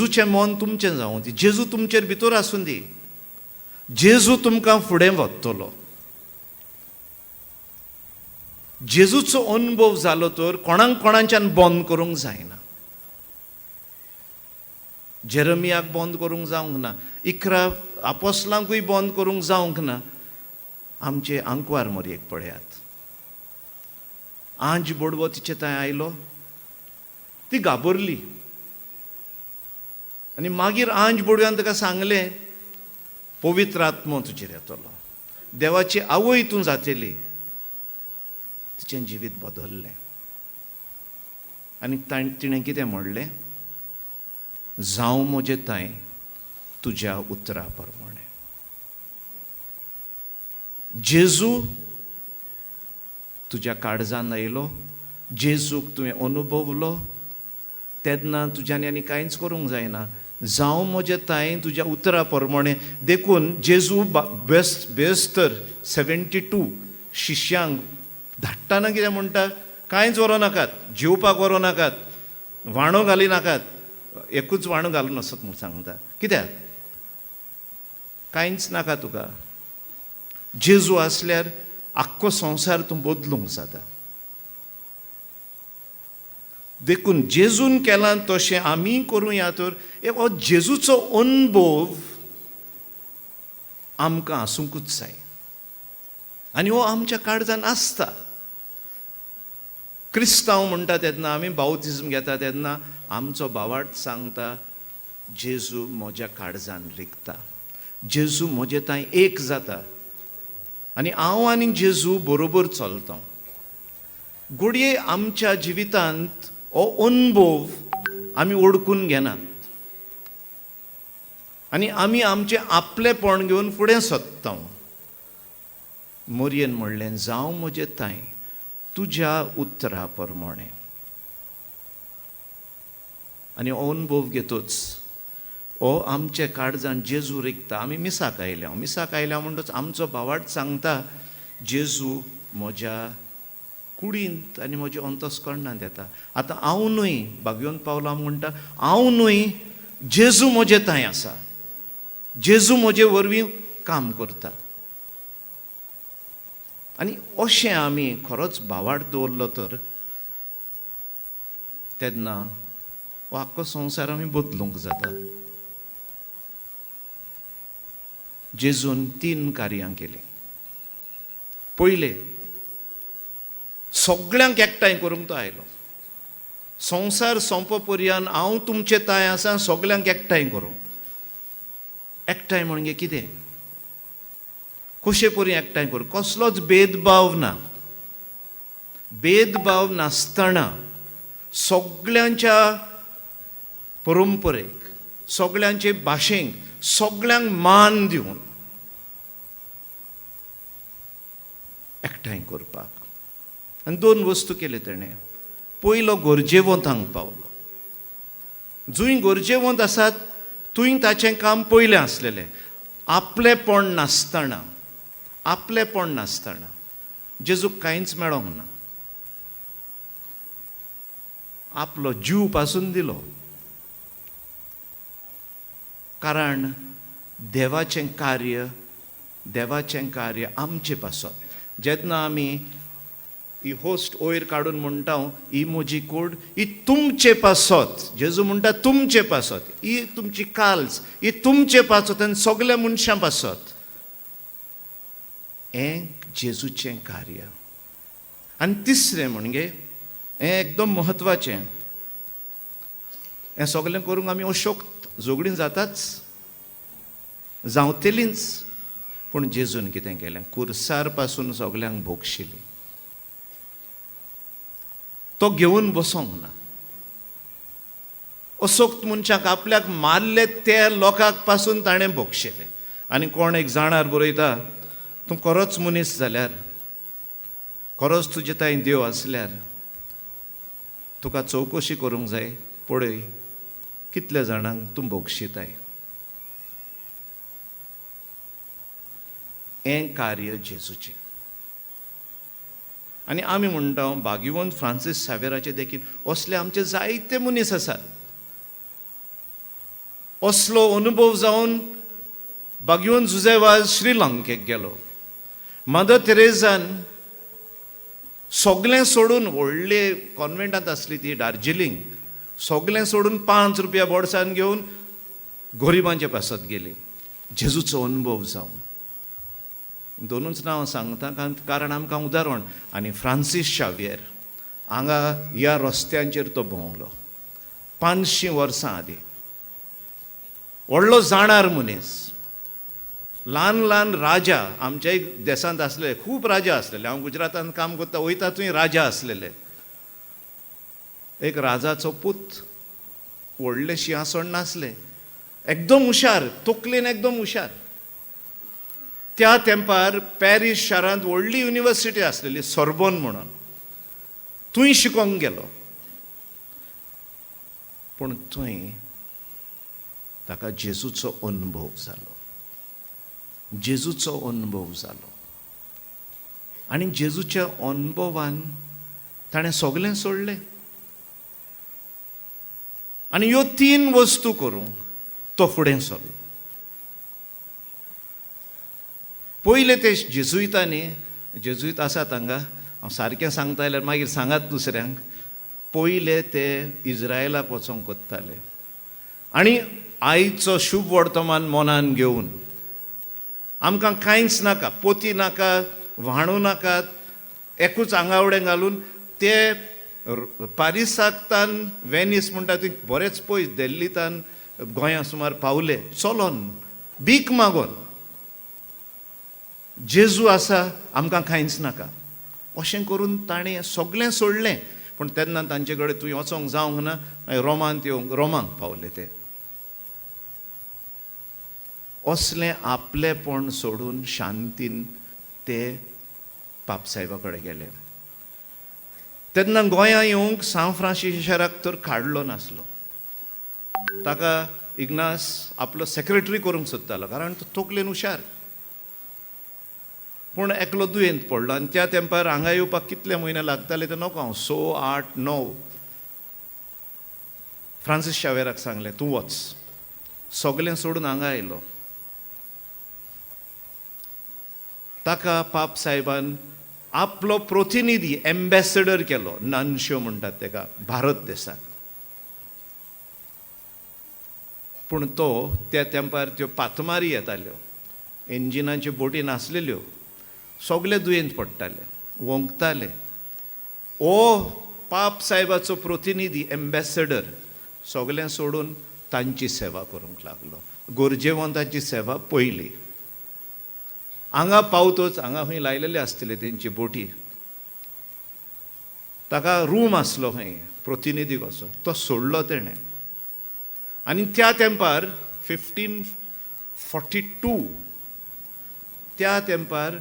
जेजूचें मन तुमचें जावं दी, जेजू तुमचेर भितर आसूं दी, जेजू तुमकां फुडें वतलो. जेजूचो अनुभव जालो तर कोणाक कोणाच्यान बंद करूंक जायना. जेरमियाक बंद करूंक जावंक ना, 11 आपोस्लांकूय बंद करूंक जावंक ना. आमचे आंकवार मोरयेक पळयात, आंज बोडवो तिचे थंय आयलो, ती घाबरली आनी मागीर आंज बोडव्यान ताका सांगलें, पवित्र आत्मो तुजेर येतलो, देवाची आवय तूं जातली. तिचें जिवीत बदल्लें आनी तिणें कितें म्हणलें, जावं म्हजें तांय तुज्या उतरा प्रमाणें. जेजू तुज्या काळजान आयलो, जेजूक तुवें अनुभवलो, तेन्ना तुज्यान आनी कांयच करूंक जायना. जावं म्हजें तांय तुज्या उतरा प्रमाणें. देखून जेजू बेस्तर 72 शिष्यांक धाडटाना कितें म्हणटा, कांयच व्हरूं नाकात, जेवपाक व्हरूं नाकात, वाणो घाली नाकात, एकूच वाणो घालून वचत म्हूण सांगता. कित्याक? कांयच नाका तुका. जेजू आसल्यार आख्खो संवसार तूं बदलूंक जाता. देखून जेजून केलां तशें आमी करूया तर हो जेजूचो अनुभव आमकां आसूंकूच जाय आनी हो आमच्या काळजान आसता. क्रिस्तांव म्हणटा तेन्ना आमी बावतिज्म घेता तेन्ना आमचो भावार्थ सांगता, जेजू म्हज्या काळजान रिगता, जेजू म्हजे थंय एक जाता आनी हांव आनी जेजू बरोबर चलता. घडये आमच्या जिवितांत हो अनुभव आमी ओडकून घेनात आनी आमी आमचें आपलेपण घेवन फुडें सोदता. मोरयेन म्हणलें, जावं म्हजें तांय तुज्या उतरा प्रमाणें. आनी हो अनुभव घेतच हो आमच्या काळजान जेजू रिगता. आमी मिसाक आयल्या, मिसाक आयल्या म्हणटच आमचो भावार्थ सांगता, जेजू म्हज्या कुडींत आनी म्हज्या अंतस्करणांत येता. आतां हांव न्हय, भागयोन पावला म्हणटा, हांव न्हय, जेजू म्हजे थंय आसा, जेजू म्हजे वरवीं काम करता. आनी अशें आमी खरोच भावार्थ दवरलो तर तेन्ना हो आख्खो संवसार आमी बदलूंक जाता. जेजून 3 कार्यां केलीं. पयलें, सगळ्यांक एकठांय करूंक तो आयलो. संवसार सोंपो पर्यंत हांव तुमचे तांय आसा, सगळ्यांक एकठांय करूंक. एकठांय म्हणजे कितें? कशे परी एकठांय करूं? कसलोच भेदभाव ना, भेदभाव नासतना सगळ्यांच्या परंपरेक, सगळ्यांचे भाशेक, सगळ्यांक मान दिवन एकठांय करपाक. आनी 2 वस्तू केल्यो तेणें. पयलो, गरजेवंतांक पावलो. जंय गरजेवंत आसात थंय ताचें काम पयलें आसलेलें. आपलेपण नासतना, आपलेपण नासतना जेजूक कांयच मेळोंक ना, आपलो जीव पासून दिलो. कारण देवाचें कार्य, देवाचें कार्य आमचे पासत. जेन्ना आमी ही होस्ट वयर काडून म्हणटा, ही म्हजी कूड ही तुमचे पासत, जेजू म्हणटा तुमचे पासत, ही तुमची काल्स ही तुमचे पासत आनी सगल्या मनशां पासत. हें जेजूचें कार्य. आनी तिसरें म्हणजे हें एकदम म्हत्वाचें, हें सगळें करूंक आमी अशोक्त झगडीं जाताच, जावतेलींच. पूण जेजून कितें केलें? कुर्सार पासून सगल्यांक भोगशिली. तो घेवन बसोंक ना. असोक्त मनशाक आपल्याक मारले ते लोकांक पासून ताणें भोगशिलें. आनी कोण एक जाणार बरयता, तूं खरोच मनीस जाल्यार, खरोच तुजे थंय देव आसल्यार तुका चवकशी करूंक जाय, पळय कितल्या जाणांक तूं भोगशिताय. हें कार्य जेजूचें. आनी आमी म्हणटा भाग्यवंत फ्रांसीस सावेराचे देखीन असले आमचे जायते मनीस आसात. असलो अनुभव जावन बागयोन जुझे वाज श्रीलंकेक गेलो. मदर तेरेजान सगलें सोडून, व्हडले कॉन्वेंटांत आसली ती दार्जिलिंग, सगलें सोडून 5 रुपया बोडसान घेवन गरिबांचे पासत गेली, जेजूचो अनुभव जावन. दोनूच नांव सांगता कारण आमकां उदाहरण. आनी फ्रांसीस शावियर हांगा ह्या रस्त्यांचेर तो भोंवलो 500 वर्सां आदीं. व्हडलो जाणार मनीस, ल्हान ल्हान राजा आमच्याय देशांत आसलेले, खूब राजा आसलेले. हांव गुजरातांत काम करता वयता थंय राजा आसलेले. एक राजाचो पूत, व्हडलें शिंवासण नासलें, एकदम हुशार, तकलेन एकदम हुशार. त्या तेंपार पॅरीस शारांत व्हडली युनिवर्सिटी आसलेली, सोर्बोन म्हणून, थंय शिकोंक गेलो. पूण थंय ताका जेजूचो अनुभव जालो, जेजूचो अनुभव जालो. आनी जेजूच्या अनुभवान ताणें सगलें सोडलें. आनी ह्यो 3 वस्तू करूंक तो फुडें सरलो. पयले ते जेजुईतांनी, जेजुईत आसात हांगा, हांव सारकें सांगता जाल्यार मागीर सांगात दुसऱ्यांक, पयले ते इज्रायलाक वचोंक कोत्ताले आनी आयचो शुभ वर्तमान मनान घेवन, आमकां कांयच नाका, पोती नाका, व्हाणू नाकात, एकूच आंगावडें घालून ते पारिसाकतान वेनीस म्हणटा थंय बरेच पयस, दिल्लीतान गोंया सुमार पावले, चलोन भीक मागोन, जेजू आसा आमकां कांयच नाका अशें करून ताणें सगळें सोडलें. पूण तेन्ना तांचे कडेन तूं वचोंक जावंक ना, रोमांत येवंक, रोमांक पावले ते. असलें आपलेपण सोडून शांतीन ते पापसाहेबा कडेन गेले. तेन्ना गोंया येवंक सांत फ्रांसीस शाराक तर काडलो नासलो. ताका इग्नास आपलो सेक्रेटरी करूंक सोदतालो, कारण तो तकलेन हुशार. पूण एकलो दुयेंत पडलो आनी त्या तेंपार हांगा येवपाक कितले म्हयने लागताले ते नको हांव, 6, 8, 9. फ्रांसीस शावेराक सांगलें तूं वच. सगलें सोडून हांगा आयलो. ताका पाप साहेबान आपलो प्रतिनिधी, एम्बेसडर केलो, नानश्यो म्हणटात ताका भारत देशाक. पूण तो त्या तेंपार त्यो पातमारी येताल्यो, इंजिनाच्यो बोटी नासलेल्यो, सगळे दुयेंत पडटाले, वोंकताले. ओ पाप साहेबाचो प्रतिनिधी, एम्बेसडर, सगळें सोडून तांची सेवा करूंक लागलो. गरजेवंतांची सेवा पयली. हांगा पावतोच हांगा खंय लायलेले आसतले तेंची बोटी, ताका रूम आसलो खंय प्रतिनिधी कसो, तो सोडलो तेणें. आनी त्या तेंपार 1542 त्या तेंपार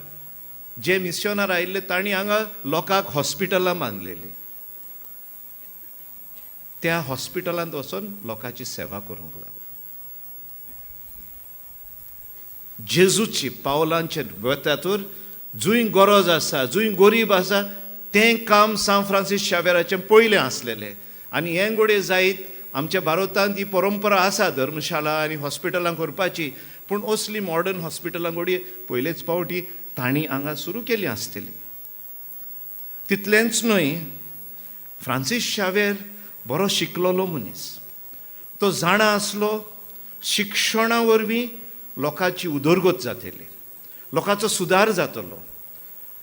जे मिशनर आयिल्ले तांणी हांगा लोकांक हॉस्पिटलां बांदलेलीं. त्या हॉस्पिटलांत वचून लोकांची सेवा करूंक लागलो. जेजूची पावलांचेर वतातूर जंय गरज आसा, जंय गरीब आसा, तें काम सांत फ्रांसीस शावेराचें पयलें आसलेलें. आनी हें घडये जायत आमच्या भारतांत ही परंपरा आसा धर्मशाळा आनी हॉस्पिटलां करपाची, पूण असली मॉडर्न हॉस्पिटलां घडये पयलेच फावटी तांणी हांगा सुरू केली आसतली. तितलेंच न्हय, फ्रांसीस शावेर बरो शिकलोलो मनीस, तो जाणा आसलो शिक्षणा वरवीं लोकांची उदरगत जातली, लोकांचो सुदार जातलो,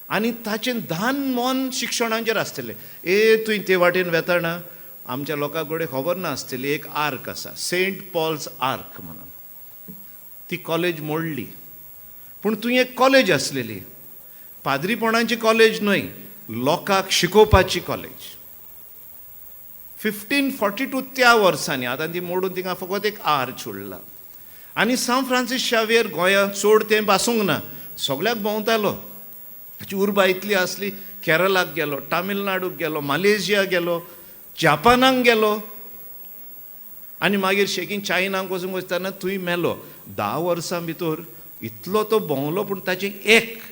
आनी ताचें धान मन शिक्षणाचेर आसतलें. ए तुवें ते वाटेन वेतना आमच्या लोकां कडेन खबर नासतली, एक आर्क आसा, सेंट पॉल्स आर्क म्हणून, ती कॉलेज मोडली, पूण थंय एक कॉलेज आसलेली, पाद्रीपणाची कॉलेज न्हय, लोकांक शिकोवपाची कॉलेज. 1542 त्या वर्सांनी, आतां ती मोडून थिंगा फकत एक आर्च उरला. आनी सांत फ्रांसीस शावियर गोंयांत चड तेंप आसूंक ना, सगळ्याक भोंवतालो. ताची उर्बा इतली आसली, केरलाक गेलो, तामिळनाडूक गेलो, मलेशिया गेलो, जापानाक गेलो, आनी मागीर शेगीन चायनाक वचूंक वचतना थंय मेलो. 10 वर्सां भितर इतलो तो भोंवलो, पूण ताचें एक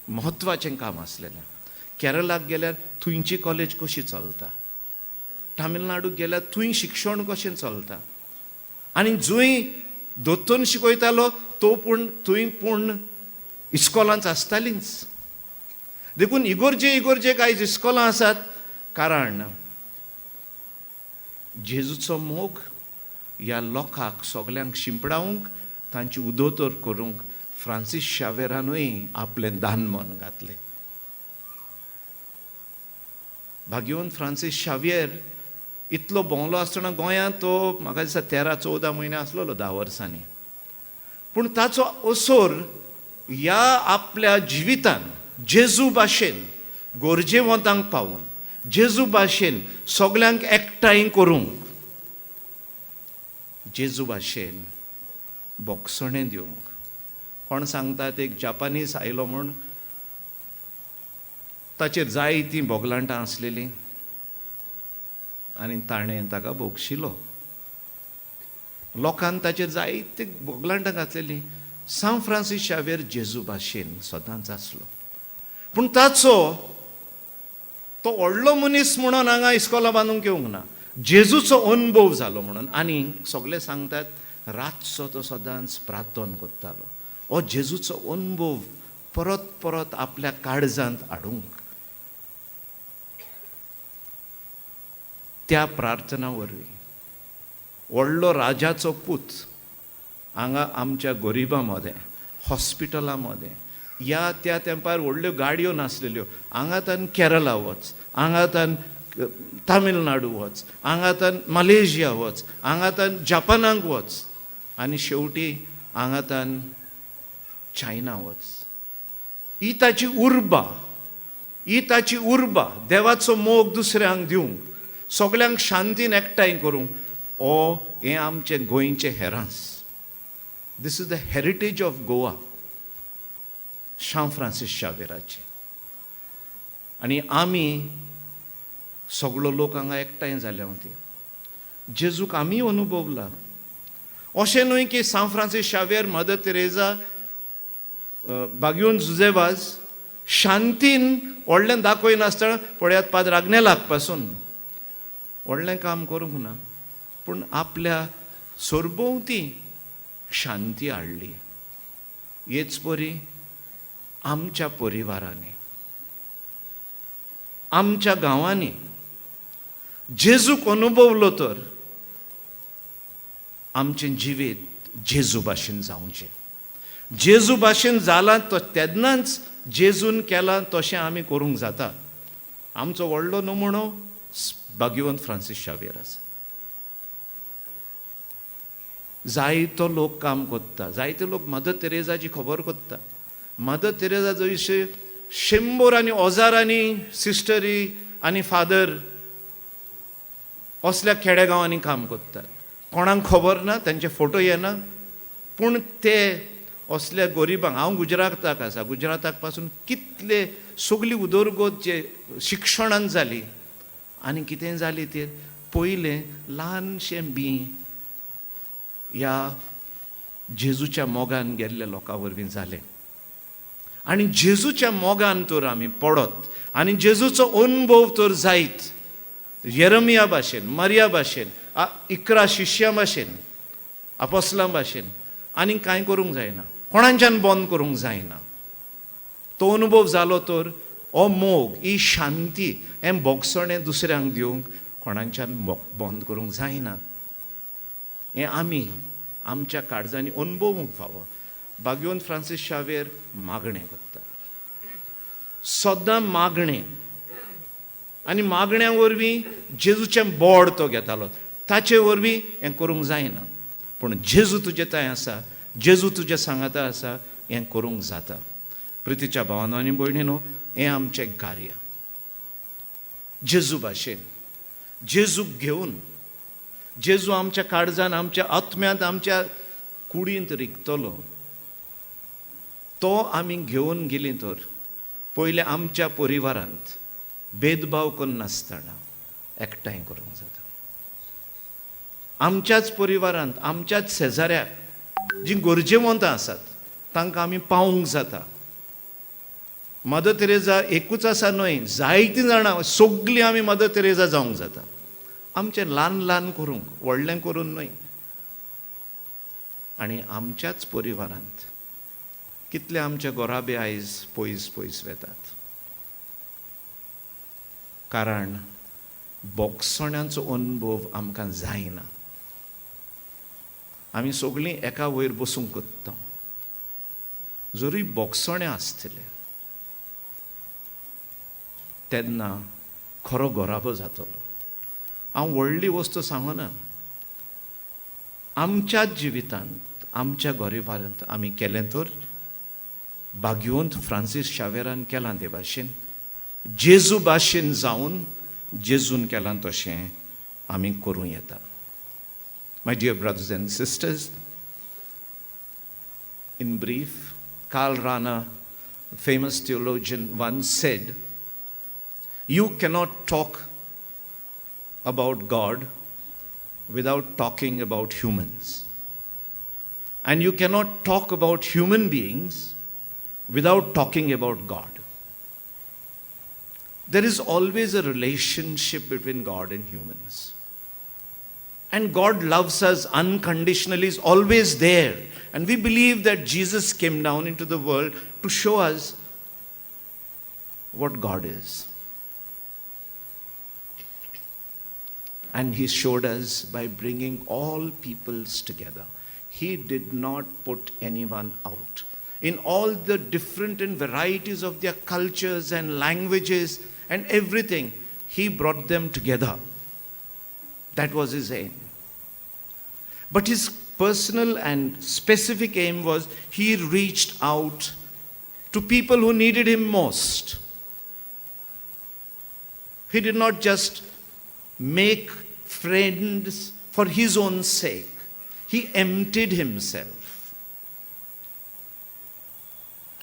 म्हत्वाचें काम आसलेलें. केरलाक गेल्यार थंयची कॉलेज कशी चलता, तामिळनाडूक गेल्यार थंय शिक्षण कशें चलता, आनी जंय दोतोन शिकयतालो तो पूण थंय पूण इस्कोलांच आसतालींच. देखून इगोर्जे इगोर्जेक आयज इस्कोलां आसात, कारण जेजूचो मोग ह्या लोकांक सगल्यांक शिंपडावंक, तांची उदोतर करूंक फ्रांसीस शावेरानूय आपलें दान मन घातलें. भाग्यवंत फ्रांसीस शावियर इतलो भोंवलो आसतना गोंयांत तो म्हाका दिसता 13-14 म्हयने आसलेलो, 10 वर्सांनी. पूण ताचो असोर ह्या आपल्या जिवितान जेजू भाशेन गरजेवंतांक पावून, जेजू भाशेन सगल्यांक एकठांय करूंक, जेजू भाशेन बोगसणें दिवंक. कोण सांगतात एक जापानीज आयलो म्हूण, ताचेर जायतीं बोगलांटां आसलेलीं आनी ताणें ताका भोगशिलो. लोकान ताचेर जायतीं बोगलांटां घातलेलीं. सांत फ्रांसीस शावेर जेजू भाशेन सदांच आसलो. पूण ताचो तो व्हडलो मनीस म्हणून हांगा इस्कोलां बांदूंक येवंक ना, जेजूचो अनुभव जालो म्हणून. आनी सगळे सांगतात रातचो तो सदांच प्रार्थना करतालो. हो जेजूचो अनुभव परत परत आपल्या काळजांत हाडूंक त्या प्रार्थना वरवीं व्हडलो राजाचो पूत हांगा आमच्या गरिबां मदें, हॉस्पिटलां मदें, ह्या त्या तेंपार व्हडल्यो गाडयो नासलेल्यो, हांगांतान केरला वच, हांगांतान तामिळनाडू वच, हांगांतान मलेशिया वच, हांगांतान जपानाक वच, आनी शेवटी हांगांतान चायना वच. ही ताची उर्बा, ही ताची उर्बा देवाचो मोग दुसऱ्यांक दिवंक, सगल्यांक शांतीन एकठांय करूंक. ओ हें आमचें गोंयचें हेरांस. This is the heritage of Goa, São Francis शावेराचें. आनी आमी सगळो लोक हांगा एकठांय जाल्या ती जेजूक आमी अनुभवला. अशें न्हय की सांत फ्रांसीस शावेर, मदर तेरेजा, बाग्यून जुजेवाज शांतीन व्हडलें दाखयनासतना, पळयात पाद्र आग्नेलाक पासून व्हडलें काम करूंक ना, पूण आपल्या सरभोंवती शांती हाडली. हेच परी आमच्या परिवारांनी, आमच्या गांवांनी जेजूक अनुभवलो तर आमचें जिवीत जेजू भाशेन जावचें. जेजू भाशेन जालां तो तेन्नाच जेजून केलां तशें आमी करूंक जाता. आमचो व्हडलो नमुणो भाग्यवंत फ्रांसीस शावेर आसा. जायतो लोक काम करता, जायते लोक मदर तेरेजाची खबर करता. मदर तेरेजा जंयशे 100 आनी हजारांनी सिस्टरी आनी फादर असल्या खेडेगांवांनी काम करतात. कोणाक खबर ना, तांचे फोटो येना, पूण ते असल्या गरिबांक. हांव गुजराताक आसा, गुजराताक पासून कितले सगली उदरगत जे शिक्षणान जाली आनी कितें जाली ते पयलें ल्हानशें बीं ह्या जेजूच्या मोगान गेल्ल्या लोकां वरवीं जालें. आनी जेजूच्या मोगान तर आमी पडत आनी जेजूचो अनुभव तर जायत, येरमिया भाशेन, मरिया भाशेन, 11 शिश्यां भाशेन, आपोस्लां भाशेन, आनी कांय करूंक जायना, कोणाच्यान बंद करूंक जायना. तो अनुभव जालो तर हो मोग, ही शांती, हें भोगसणें दुसऱ्यांक दिवंक कोणाच्यान बंद करूंक जायना. हें आमी आमच्या काळजांनी अनुभवूंक फावो. भाग्यवंत फ्रांसीस शावेर मागणें करता, सदां मागणें, आनी मागण्या वरवीं जेजूचें बोड तो घेतालो. ताचे वरवीं हें करूंक जायना, पूण जेजू तुजे थंय आसा, जेजू तुजे सांगाता आसा, हें करूंक जाता. प्रितीच्या भावानो आनी भयणीनो, हें आमचें कार्य. जेजू भाशेन जेजूक घेवन, जेजू आमच्या काळजान, आमच्या आत्म्यांत, आमच्या कुडींत रिगतलो, तो आमी घेवन गेलीं तर पयलें आमच्या परिवारांत भेदभाव करनासतना एकठांय करूंक जाता. आमच्याच परिवारांत, आमच्याच शेजाऱ्याक जीं गरजेवंतां आसात तांकां आमी पावूंक जाता. मदर तेरेजा एकूच आसा न्हय, जायतीं जाणां, सगलीं आमी मदर तेरेजा जावंक जाता. आमचें ल्हान ल्हान करूंक, व्हडलें करून न्हय. आनी आमच्याच परिवारांत कितले आमचे गोराबे आयज पयस पयस वेतात, कारण बोगसण्याचो अनुभव आमकां जायना. आमी सगळीं एका वयर बसूंक कोत्ता, जरूय बोगसणें आसतलें तेन्ना खरो गोराबो जातलो. हांव व्हडली वस्तू सांगना, आमच्या जिवितांत आमच्या गोरेबारांत आमी केलें तर भाग्यवंत फ्रांसीस शावेरान केलां ते भाशेन, जेजू भाशेन जावन जेजून केलां तशें आमी करूं येता. My dear brothers and sisters, in brief, Karl Rahner, famous theologian, once said, you cannot talk about God without talking about humans. And you cannot talk about human beings without talking about God. There is always a relationship between God and humans. And God loves us unconditionally, is always there. And we believe that Jesus came down into the world to show us what God is. And he showed us by bringing all peoples together. He did not put anyone out. In all the different and varieties of their cultures and languages and everything, he brought them together. That was his aim. But his personal and specific aim was he reached out to people who needed him most. He did not just make friends for his own sake. He emptied himself.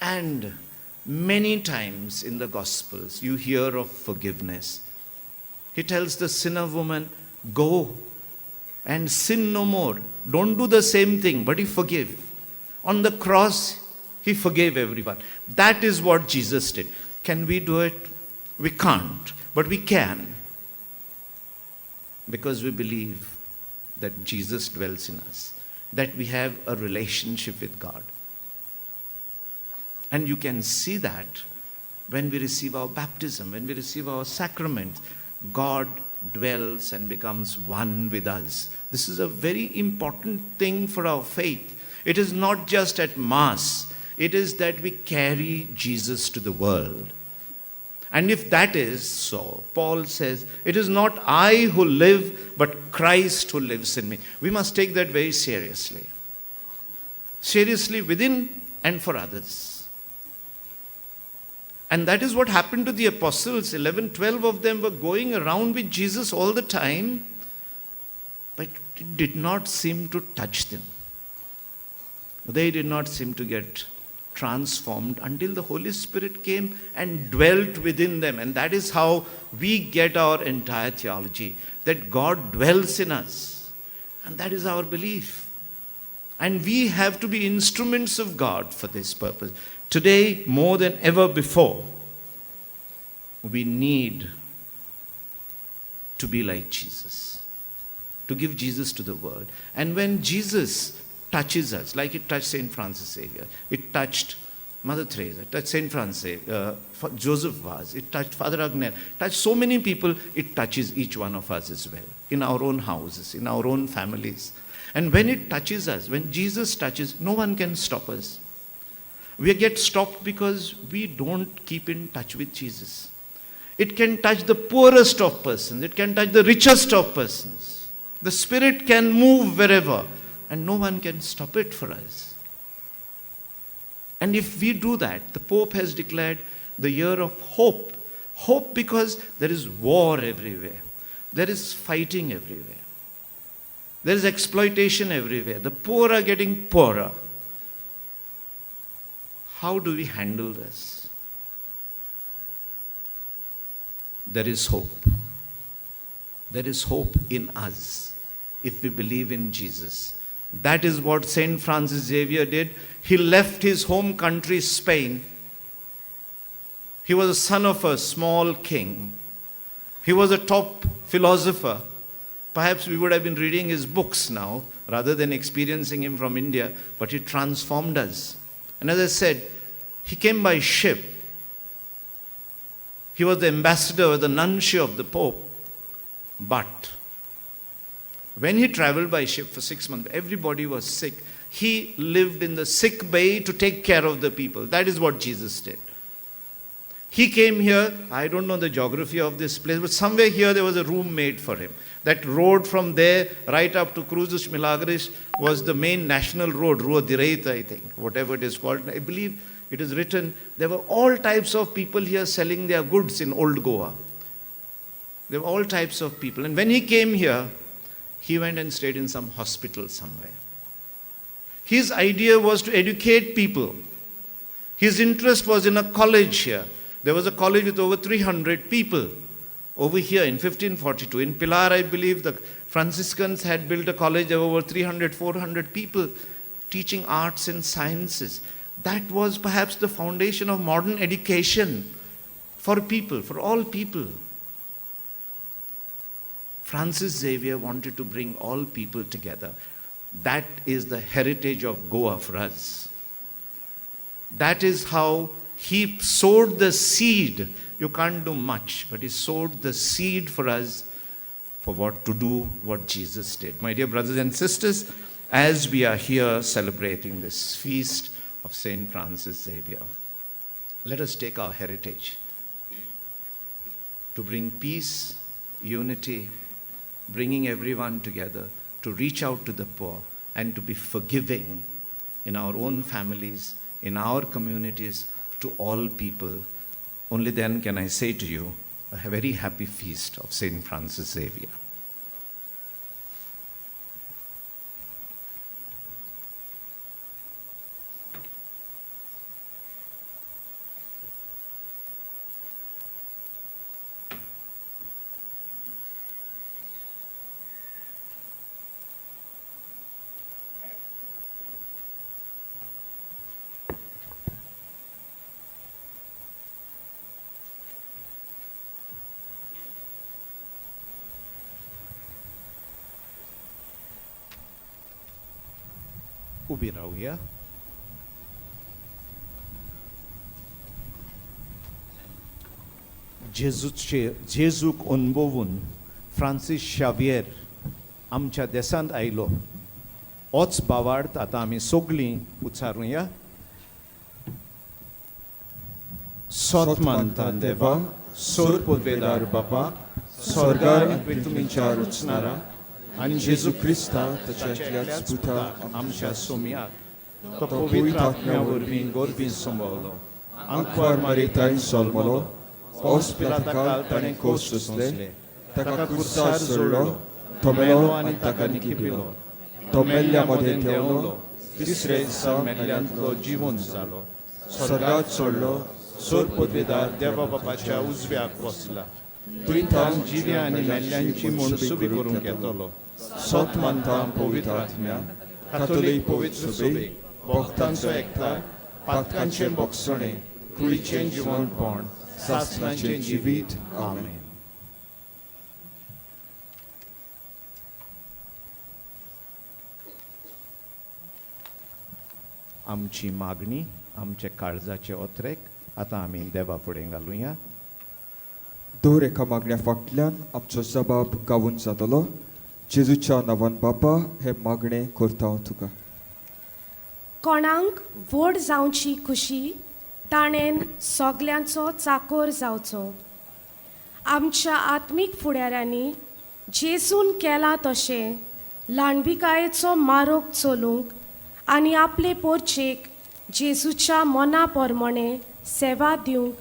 And many times in the Gospels, you hear of forgiveness. He tells the sinner woman, go and sin no more. Don't do the same thing, but he forgave. On the cross, he forgave everyone. That is what Jesus did. Can we do it? We can't, but we can. Because we believe that Jesus dwells in us, that we have a relationship with God. And you can see that when we receive our baptism, when we receive our sacrament, God dwells and becomes one with us. This is a very important thing for our faith. It is not just at Mass, it is that we carry Jesus to the world. And if that is so, Paul says, it is not I who live, but Christ who lives in me. We must take that very seriously. Seriously within and for others. And that is what happened to the apostles. 11, 12 of them were going around with Jesus all the time, but it did not seem to touch them. They did not seem to get transformed until the Holy Spirit came and dwelt within them. And that is how we get our entire theology, that God dwells in us. And that is our belief. And we have to be instruments of God for this purpose. Today, more than ever before, we need to be like Jesus, to give Jesus to the world. And when Jesus touches us, like it touched St. Francis Xavier, it touched Mother Teresa, it touched St. Francis, Joseph Vaz, it touched Father Agnel, touched so many people, it touches each one of us as well, in our own houses, in our own families. And when it touches us, when Jesus touches, no one can stop us. We get stopped because we don't keep in touch with Jesus. It can touch the poorest of persons. It can touch the richest of persons. The Spirit can move wherever, and no one can stop it for us. And if we do that, the Pope has declared the year of hope. Hope because there is war everywhere. There is fighting everywhere. There is exploitation everywhere. The poor are getting poorer. How do we handle this? There is hope. There is hope in us if we believe in Jesus. That is what St. Francis Xavier did. He left his home country, Spain. He was the son of a small king. He was a top philosopher. Perhaps we would have been reading his books now rather than experiencing him from India, but he transformed us. And as I said, he came by ship. He was the ambassador, the nuncio of the Pope. But when he traveled by ship for 6 months, everybody was sick. He lived in the sick bay to take care of the people. That is what Jesus did. He came here, I don't know the geography of this place, but somewhere here there was a room made for him. That road from there right up to Cruz dos Milagres was the main national road, Rua Direita, I think, whatever it is called. I believe it is written, there were all types of people here selling their goods in Old Goa. There were all types of people. And when he came here, he went and stayed in some hospital somewhere. His idea was to educate people. His interest was in a college here. There was a college with over 300 people over here in 1542. In Pilar, I believe, the Franciscans had built a college of over 300, 400 people teaching arts and sciences. That was perhaps the foundation of modern education for people, for all people. Francis Xavier wanted to bring all people together. That is the heritage of Goa for us. That is how he sowed the seed. You can't do much, but he sowed the seed for us for what to do, what Jesus did. My dear brothers and sisters, as we are here celebrating this feast of Saint Francis Xavier, let us take our heritage to bring peace, unity, bringing everyone together, to reach out to the poor, and to be forgiving in our own families, in our communities, to all people. Only then can I say to you, a very happy feast of Saint Francis Xavier. उबी रावया. जेजूक अनुभवून Francis Xavier आमच्या देशांत आयलो. होच भावार्थ आतां आमी सगळीं उच्चारुया. सोत मानता देवा, सोर पदवेदार बापा, स्वर्गार तुमच्या रुचणारा आनी जेजू क्रिस्ता ताच्या पुता आमच्या सोम्याक तो पवित्र आत्म्या वरवीं गोरबीं संभवलो, आंकवार मारिताय सोलमलो, पावस पिलाता ताणें कोस सोंसले, ताका कुर्सार सोडलो, तो मेलो आनी ताका निकिपिलो, तो मेल्ल्या मदें देंवलो, तिसरे दिसा मेल्ल्यांतलो जिवन जालो, स्वर्गात सोडलो, सोर पदवेदार देवा बापाच्या उजव्याक बसला, थंय तान जिव्या आनी मेल्ल्यांची मनसुबी करूंक येतलो. सोत मानता पवित्र आत्म्या, कातोलीक पवित्र सभेक, भक्तांचो एकठांय, पातकांचें बोगसणें, कुडीचें जिवनपण, सासणाचें जिवीत. आमेन. आमची मागणी, आमचे काळजाचे ओत्रेक आतां आमी देवा फुडें घालुया. दर एका मागण्या फाटल्यान आमचो जबाब गावून जातलो. जेजूच्या नांवान बापा हे मागणें करता हांव तुका. कोणाक व्हड जावची खुशी ताणें सगल्यांचो चाकोर जावचो. आमच्या आत्मीक फुडाऱ्यांनी जेजून केलां तशें ल्हानविकायेचो मारोग चलूंक आनी आपले पोरचेक जेजूच्या मना प्रमाणें सेवा दिवंक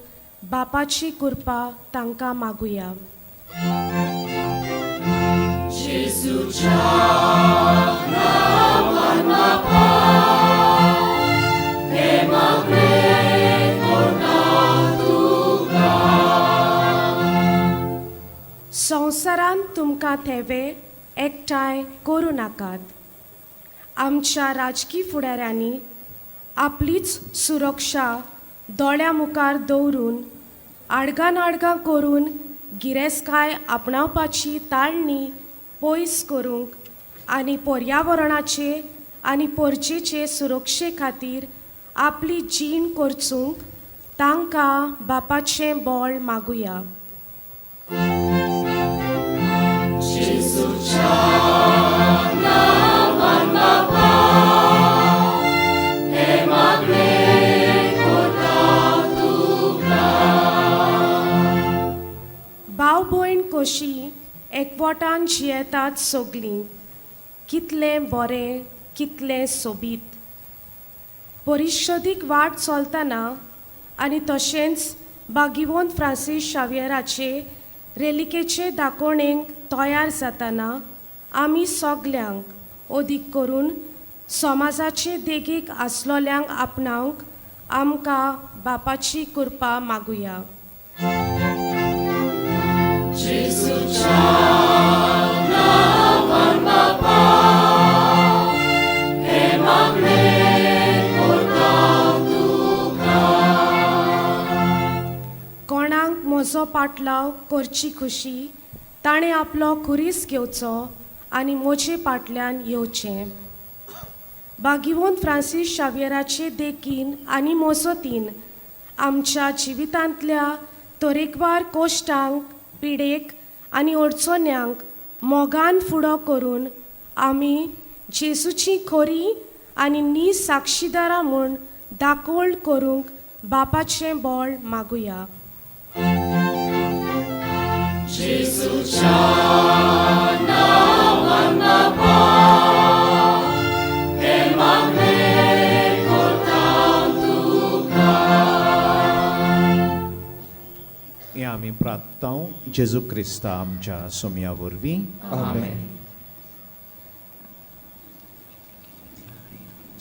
बापाची कृपा तांकां मागुया. संवसारांत तुमकां थेवे एकठांय करूं नाकात. आमच्या राजकी फुडाऱ्यांनी आपलीच सुरक्षा दोळ्या मुखार दवरून आडगां नाडगां करून गिरेस्तकाय आपणावपाची ताळणी पयस करूंक आनी पर्यावरणाचे आनी पोरचेचे सुरक्षे खातीर आपली जीण करचूंक तांकां बापाचें बळ मागुया. भाव भयण कशी एकवटान जियेतात सगलीं, कितलें बरें, कितलें सोबीत. परिशदीक वाट चलतना आनी तशेंच बागिवोन फ्रांसीस शावियराचे रेलिकेचे दाकोवणेक तयार जातना आमी सगल्यांक अदीक करून समाजाचे देगेक आसलोल्यांक आपणावंक आमकां बापाची कृपा मागुया. कोणाक म्हजो पाटलाव करची खुशी ताणें आपलो खुरीस घेवचो आनी म्हजे पाटल्यान येवचें. बागिवोन फ्रांसीस शावियराचे देखीन आनी मोजोतीन आमच्या जिवितांतल्या तरेकवार कोश्टांक, पिडेक आनी अडचण्यांक मोगान फुडो करून आमी जेजूची खोरी आनी नी साक्षीदारां म्हूण दाकोवण करूंक बापाचें बळ मागुया. हें आमी प्रार्थना जेजू क्रिस्ता आमच्या सोमया वरवीं. आमेन.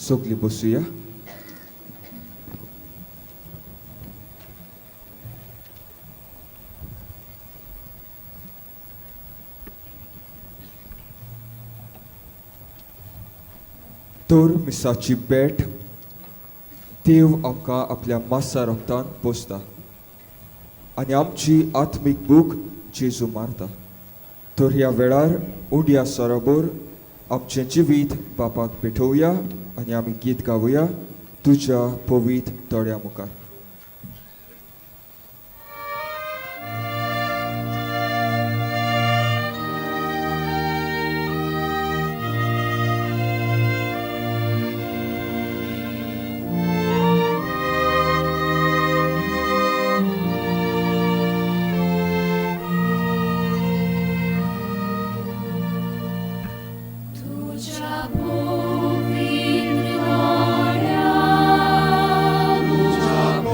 सगली बसुया. तर मिसाची भेट देव आमकां आपल्या मासा रोगतान पोसता आनी आमची आत्मीक भूक जेजू मारता. तर ह्या वेळार उंड्या सरोबर आमचें जिवीत बापाक भेटोवया आनी आमी गीत गावया तुज्या पवीत दोळ्या मुखार. तुझ्या पवित्र दोळ्या मुखार.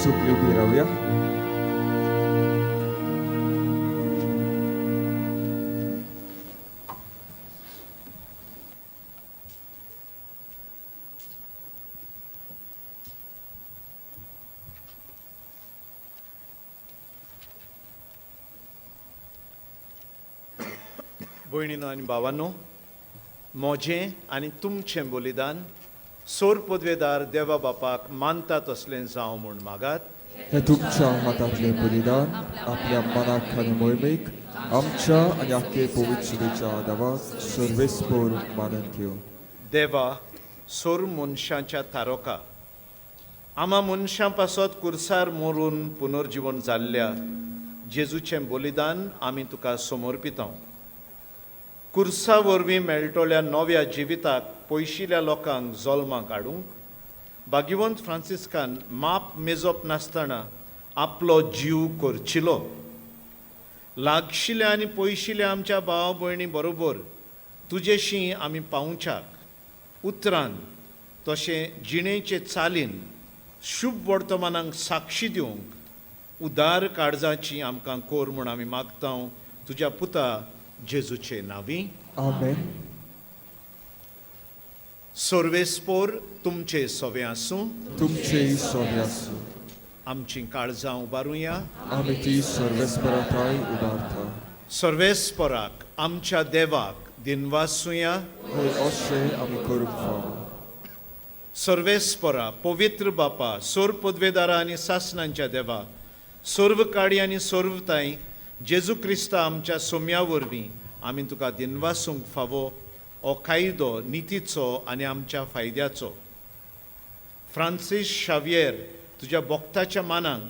सगळीं उबी रावया. भयणीनो आनी भावांनो, म्हजें आनी तुमचें बलिदान सोर पदवेदार देवा बापाक मानता तसलें जावं म्हूण मागात. हे तुमच्या हातांतलें बलिदान आपल्या मनाक आनी मोहिमेक आमच्या आनी आख्खे पवित्रतेच्या देवाक सर्वेस्पोर मानून घेवं. देवा, सोर मनशाच्या तारोका आमा मनशां पासत कुर्सार मरून पुनर्जिवन जाल्ल्या जेजूचें बलिदान आमी तुका समर्पितांव. कुर्सा वरवीं मेळटल्या नव्या जिविताक पयशिल्ल्या लोकांक जल्माक हाडूंक भाग्यवंत फ्रांसिस्कान माप मेजप नासतना आपलो जीव करचिलो. लागशिल्या आनी पयशिल्या आमच्या भाव भयणी बरोबर तुजेशी आमी पावच्याक उतरान तशें जिणेचे चालीन शुभ वर्तमानांक साक्षी दिवंक उदार काळजाची आमकां कोर म्हूण आमी मागता तुज्या पुता जेजूचे नांवी. आमेन. सर्वेस्पोर तुमचे सवे आसूं. तुमचेय सोवे आसूं. आमचीं काळजां उबारुया. आमी ती सर्वेस्पराथाय उबारता. सर्वेस्पराक आमच्या देवाक दिनवासुया. हय, अशें आमी करूंक फावो. सर्वेस्परा, पवित्र बापा, सोर पदवेदारा आनी सासणांच्या देवा, सर्व काडी आनी सर्वताय जेजू क्रिस्ता आमच्या सोम्या वरवीं आमी तुका दिनवासूंक फावो हो कायदो नितीचो आनी आमच्या फायद्याचो. फ्रांसीस शावियर तुज्या बोक्ताच्या मानांक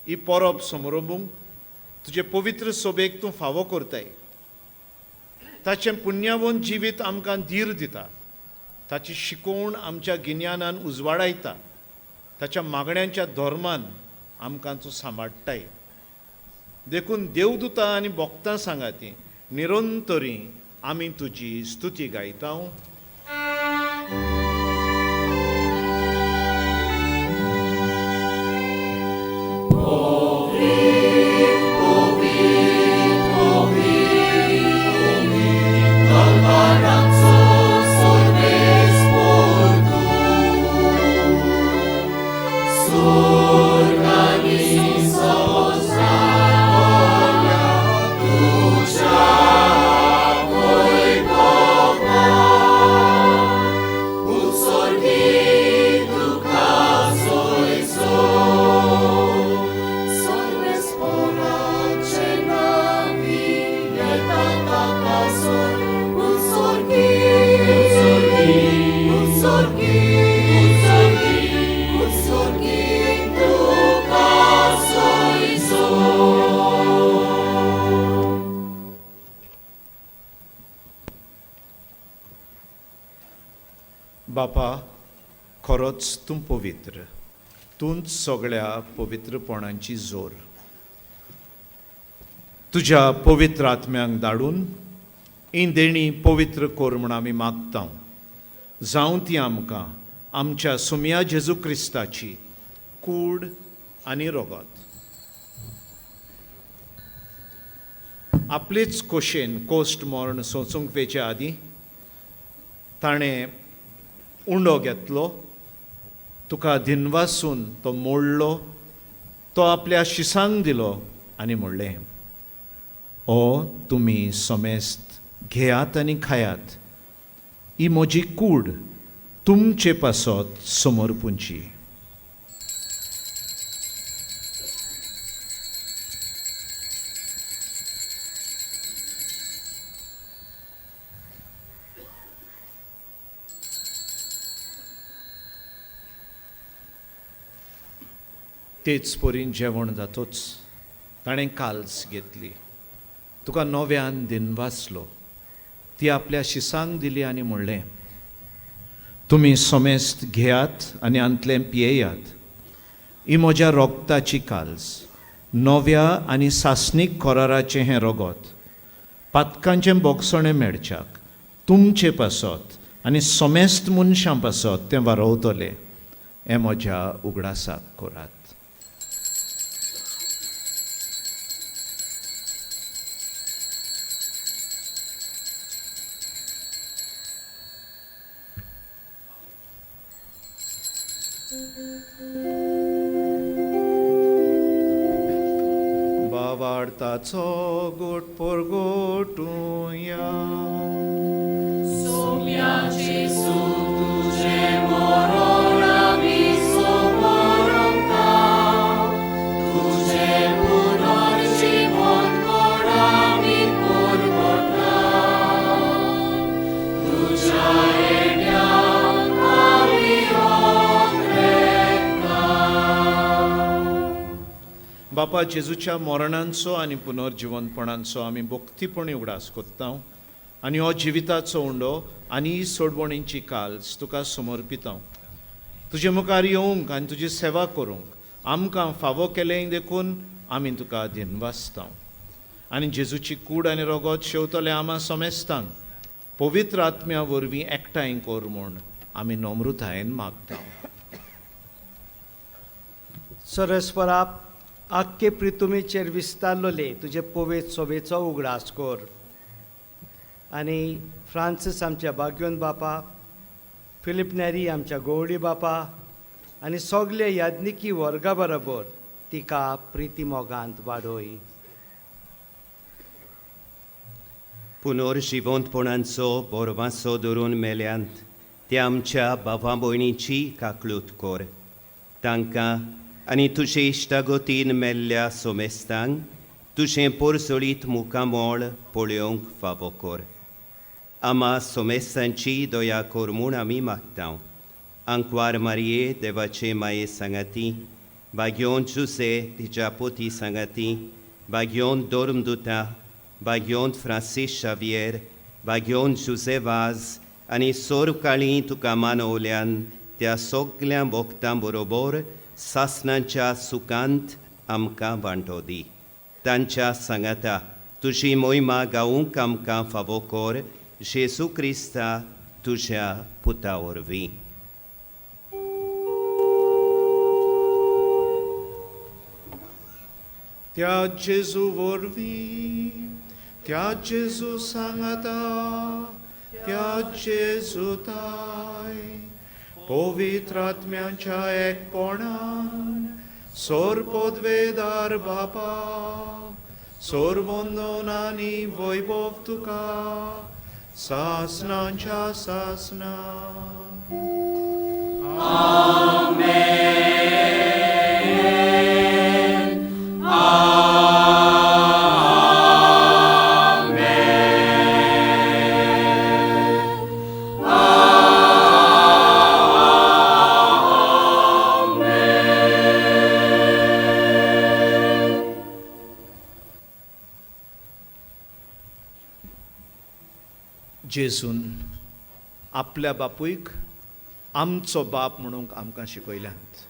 ही परब समरंबूंक तुजे पवित्र सोबेक तूं फावो करताय. ताचें पुण्यावंत जिवीत आमकां धीर दिता, ताची शिकोवण आमच्या गिन्यानान उजवाडायता, ताच्या मागण्यांच्या धर्मान आमकां तूं सांबाळटाय. देखून देवदूता आनी भक्तां सांगाती निरंतरी आमी तुजी स्तुती गायता. बापा, खरोच तूं पवित्र, तूंच सगळ्या पवित्रपणाची जोर. तुज्या पवित्र आत्म्यांक धाडून ही देणी पवित्र कर म्हूण आमी मागता. जावं ती आमकां आमच्या सुमया जेजू क्रिस्ताची कूड आनी रगत. आपलेच खोशेन कोश्ट मर्ण सोंसूंक वेचे आदीं ताणें उंडो घेतलो, तुका दिनवासून तो मोडलो, तो आपल्या शिसांक दिलो आनी म्हणलें, ओ तुमी समेस्त घेयात आनी खायात, ही म्हजी कूड तुमचे पासत समर्पूंची. तेच परीन जेवण जातोच ताणें काल्स घेतली, तुका नव्यान दिनवासलो, ती आपल्या शिसांक दिली आनी म्हणलें, तुमी समेस्त घेयात आनी आंतलें पियेयात, ही म्हज्या रोगताची काल्स, नव्या आनी सासणीक कराराचें हें रगत, पातकांचें बोगसणें मेळच्याक तुमचे पासत आनी समेस्त मनशां पासत तें वारोवतलें, हें म्हज्या उगडासाक करात. बावाडताचो गोट पोरगोटुया. बापा जेजूच्या मरणांचो आनी पुनर्जिवनपणांचो आमी भक्तीपणी उगडास कोत्ता आनी हो जिविताचो उंडो आनी ही सोडवणीची काल्स तुका समर्पिता. तुजे मुखार येवंक आनी तुजी सेवा करूंक आमकां फावो केलें देखून आमी तुका दिनवासता. आनी जेजूची कूड आनी रोगोत शेवतले आमा समेस्तांक पवित्र आत्म्या वरवीं एकठांय कर म्हूण आमी नम्रतायेन मागता. सरस्वरा आख्खे प्रितुमेचेर विस्तारलोले तुजे पवेत सोबेचो उगडास कर आनी फ्रांसीस आमच्या बाग्योन बापा, फिलीप नेरी आमच्या गोवडी बापा आनी सगळे याज्ञिकी वर्गा बरोबर तिका प्रिती मोगांत वाडोय. पुनर्जिवंतपणाचो बोरवासो धरून मेल्यांत त्या आमच्या भावा भयणीची काकळूत कर. तांकां आनी तुजे इश्टागतीन मेल्ल्या सोमेस्तांक तुजें पोरजोळीत मुखामोळ पळोवंक फावो कर. आमा सोमेस्तांची दया कर म्हूण आमी मागता. आंकवार मारये देवाचे माये सांगाती, बाग्योन जुसे तिच्या पोती सांगाती, बाग्योन धर्मदुता, बाग्योन फ्रांसीस शावियर, बाग्योन जुजे वाज आनी सोरकाळी तुका मानवल्यान त्या सगल्या भक्तां बरोबर सासणाच्या सुखांत आमकां वांटो दी. तांच्या सांगाता तुजी मोहिमा गावूंक आमकां फावो कर, जेजू क्रिस्ता तुज्या पुता वरवीं. त्या जेजू वरवीं, त्या जेजू सांगाता, त्या जेजू ताय पवित्र आत्म्यांच्या एकपणान सोर पदवेदार बापा, सोर वंदन आनी वैभव तुका सासनाच्या सासना. जेजून आपल्या बापूयक आमचो बाप म्हणूंक आमकां शिकयल्यांत.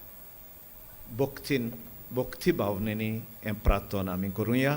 भक्तीन भक्ती भावनेनी हें प्रार्थना आमी करुया.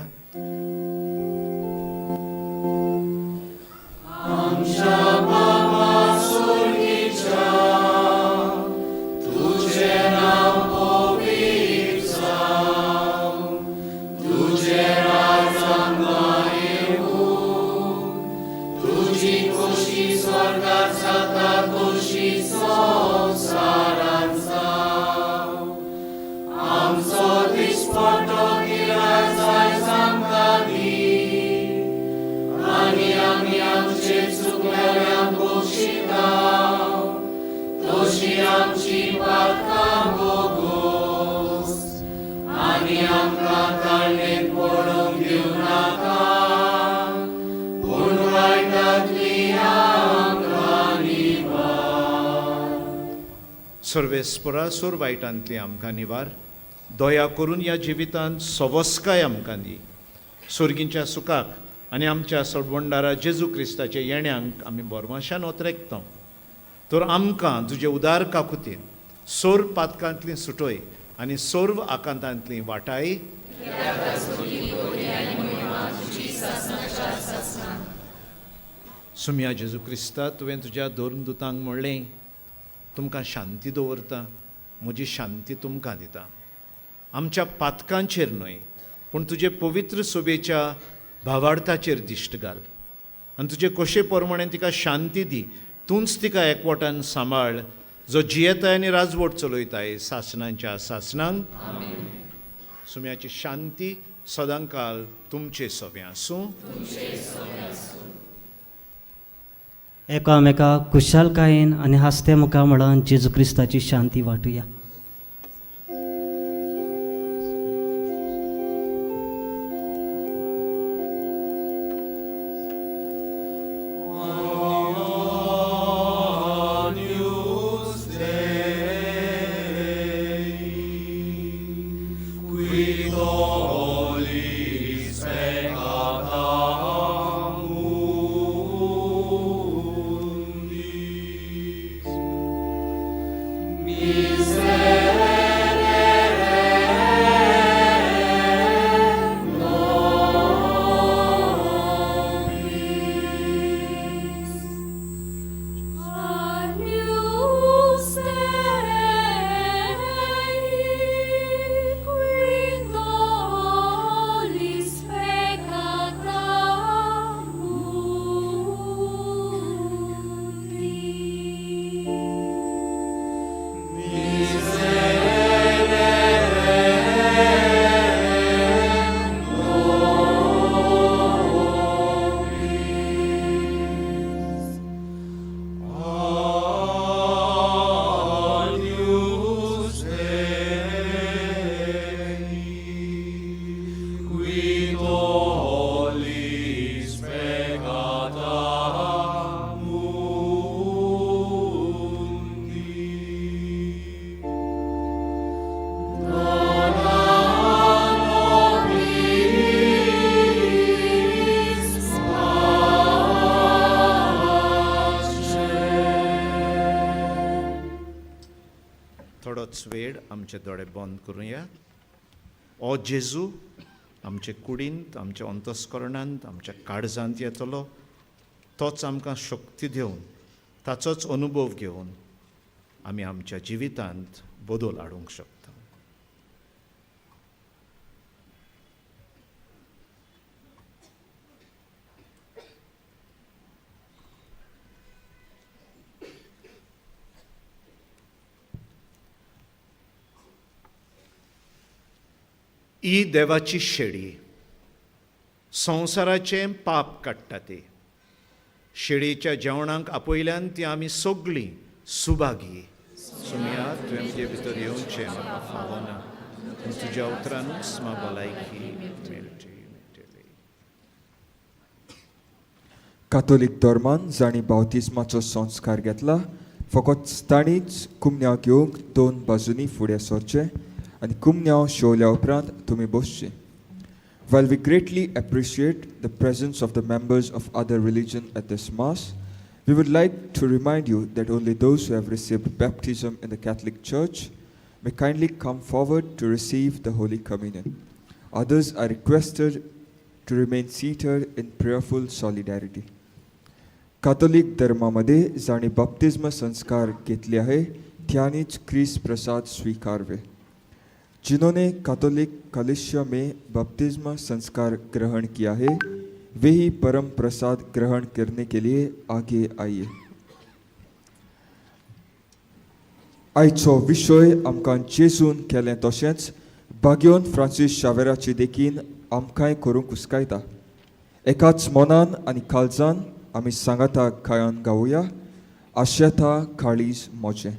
सर्वेस्परा सोर वायटांतली आमकां निवार, दया करून ह्या जिवितांत सवस्काय आमकां दी. सोर्गींच्या सुखाक आनी आमच्या सोडवणदारा जेजू क्रिस्ताच्या येण्यांक आमी बोरमाशान ओतरेकता. तर आमकां तुजे उदार काकुतीन सोर पातकांतली सुटय आनी सर्व आकांतांतली वाटाय. सुम्या जेजू क्रिस्ता, तुवें तुज्या धर्मदुतांक म्हणलें, तुमकां शांती दवरता, म्हजी शांती तुमकां दिता. आमच्या पातकांचेर न्हय पूण तुजे पवित्र सोबेच्या भावार्थाचेर दिश्ट घाल आनी तुजे कशे प्रमाणे तिका शांती दी. तूंच तिका एकवटान सांबाळ जो जियेताय आनी राजवट चलयताय सासणांच्या सासणांक. सुम्याची शांती सदांकाल तुमचे सवें आसूं. एकामेका खुशालकायेन आनी हांसते मुखार म्हणून जेजू क्रिस्ताची शांती वांटुया. थोडोच वेळ आमचे दोळे बंद करुया. ओ जेजू, आमचे कुडींत, आमच्या अंतस्करणांत, आमच्या काळजांत येतलो, तोच आमकां शक्ती दिवन, ताचोच अनुभव घेवन आमी आमच्या जिवितांत बदल हाडूंक शकता. ही देवाची शेळी संवसाराचें पाप काडटा. ती शेळीच्या जेवणाक आपयल्यान ती आमी सगळीं सुभागी. सुमया, तुवें म्हजे भितर येवचें म्हाका फावना, पूण तुज्या उतरानूच म्हाका भलायकी मेळची मेळटली. कातोलीक धर्मान जांणी बावतिज्माचो संस्कार घेतला फकत तांणीच कुमन्यांव घेवंक दोन बाजूंनी फुडें सरचें आनी कुमन्यांव शेवल्या उपरांत तुमी बसचें. While we greatly appreciate the presence of the members of other religion at this Mass, we would like to remind you that only those who have received baptism in the Catholic Church may kindly come forward to receive the Holy Communion. Others are requested to remain seated in prayerful solidarity. Catholic धर्मामध्ये जांणी बाप्तिज्म संस्कार घेतले आहे त्यांनीच क्रिस प्रसाद स्वीकारवे. जिन्होंने Catholic कलिसिया में बपतिस्मा संस्कार ग्रहण किया है वे ही परम प्रसाद ग्रहण करने के लिए आगे आइए. आयचो विशय आमकां जेजून केलें तशेंच बाग्योन फ्रांसीस शावेराचे देखीन आमकांय करूंक उस्कायता. एकाच मनान आनी काळजान आमी सांगाता गायन गावया आशेता काळीज मोजें.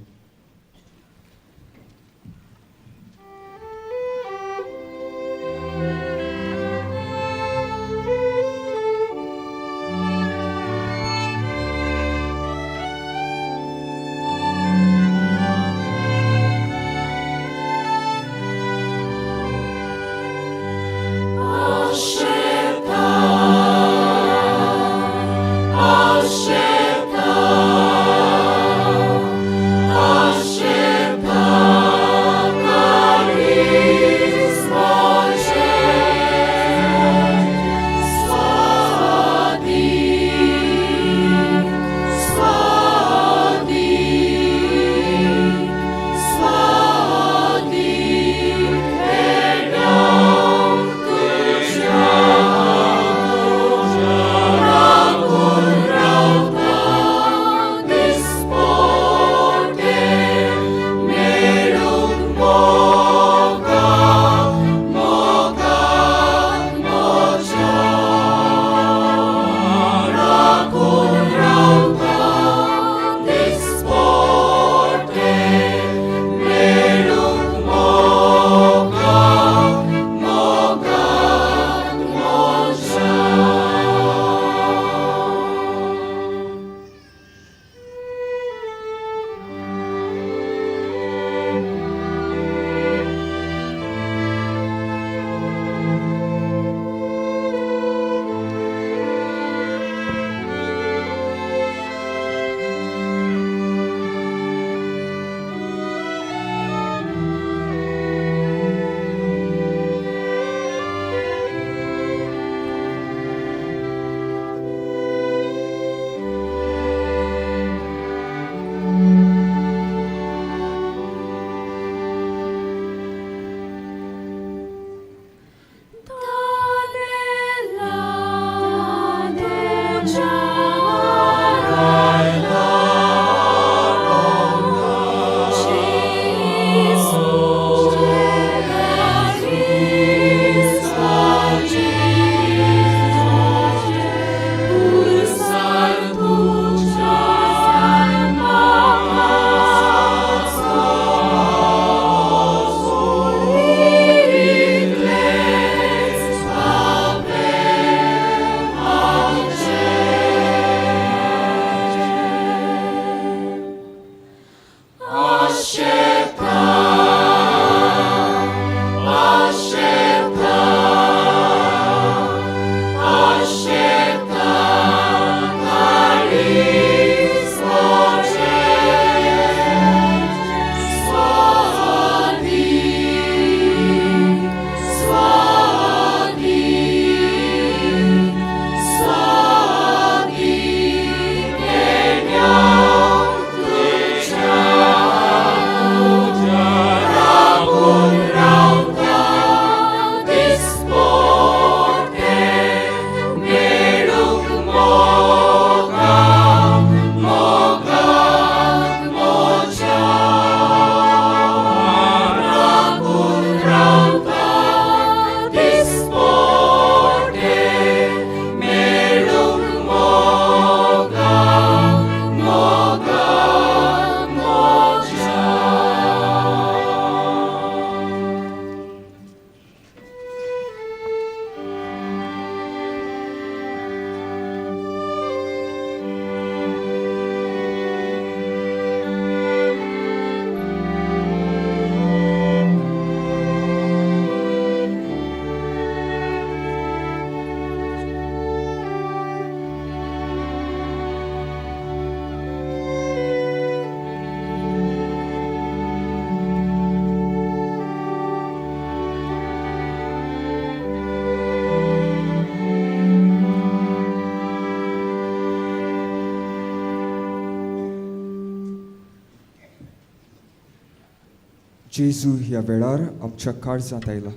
जेजू ह्या वेळार आमच्या काळजांत आयला.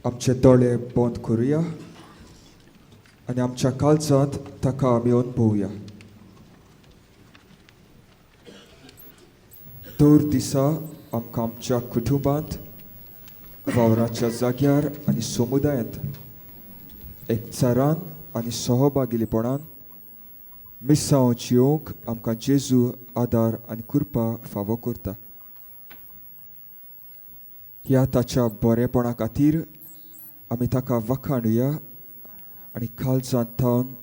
आमचे दोळे बंद करुया आनी आमच्या काळजांत ताका आमी अनुभवया. दर दिसा आमकां आमच्या कुटुंबांत, वावराच्या जाग्यार आनी समुदायांत एकचारान आनी सहभागिलीपणान मिसांव जियोंक आमकां जेजू आदार आनी कृपा फावो करता. ह्या ताच्या बरेपणा खातीर आमी ताका वखाणुया आनी काळजांत थावन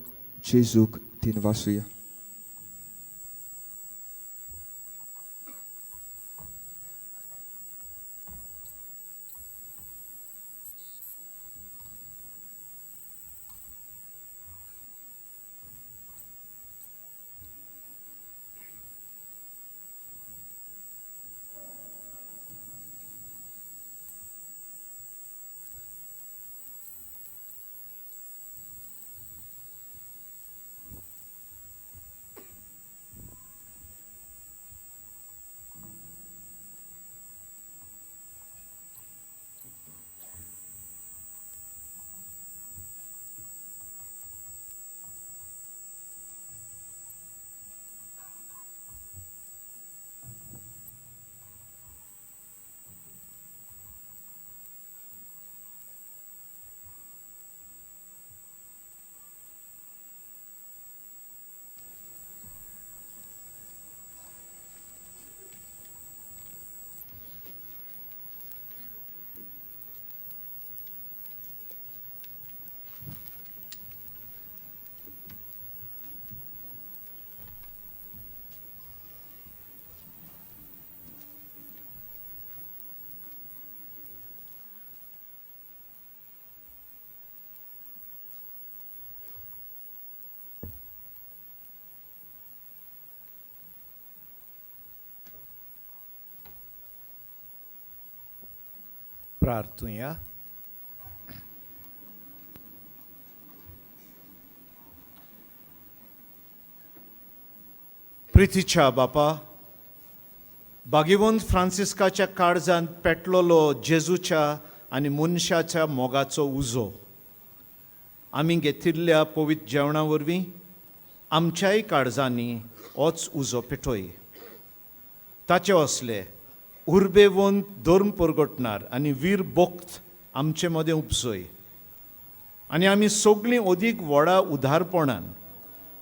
जेजूक दिनवासुया. प्रार्थुया. प्रितीच्या बापा, भाग्यवंत फ्रांसिस्काच्या काळजांत पेटलोलो जेजूच्या आनी मनशाच्या मोगाचो उजो आमी घेतिल्ल्या पवित्र जेवणा वरवीं आमच्याय काळजांनी होच उजो पेटोय. ताचे असले उर्बेवंत धर्म परगटणार आनी वीर भक्त आमचे मदें उपजय आनी आमी सगळीं अदीक व्हडा उदारपणान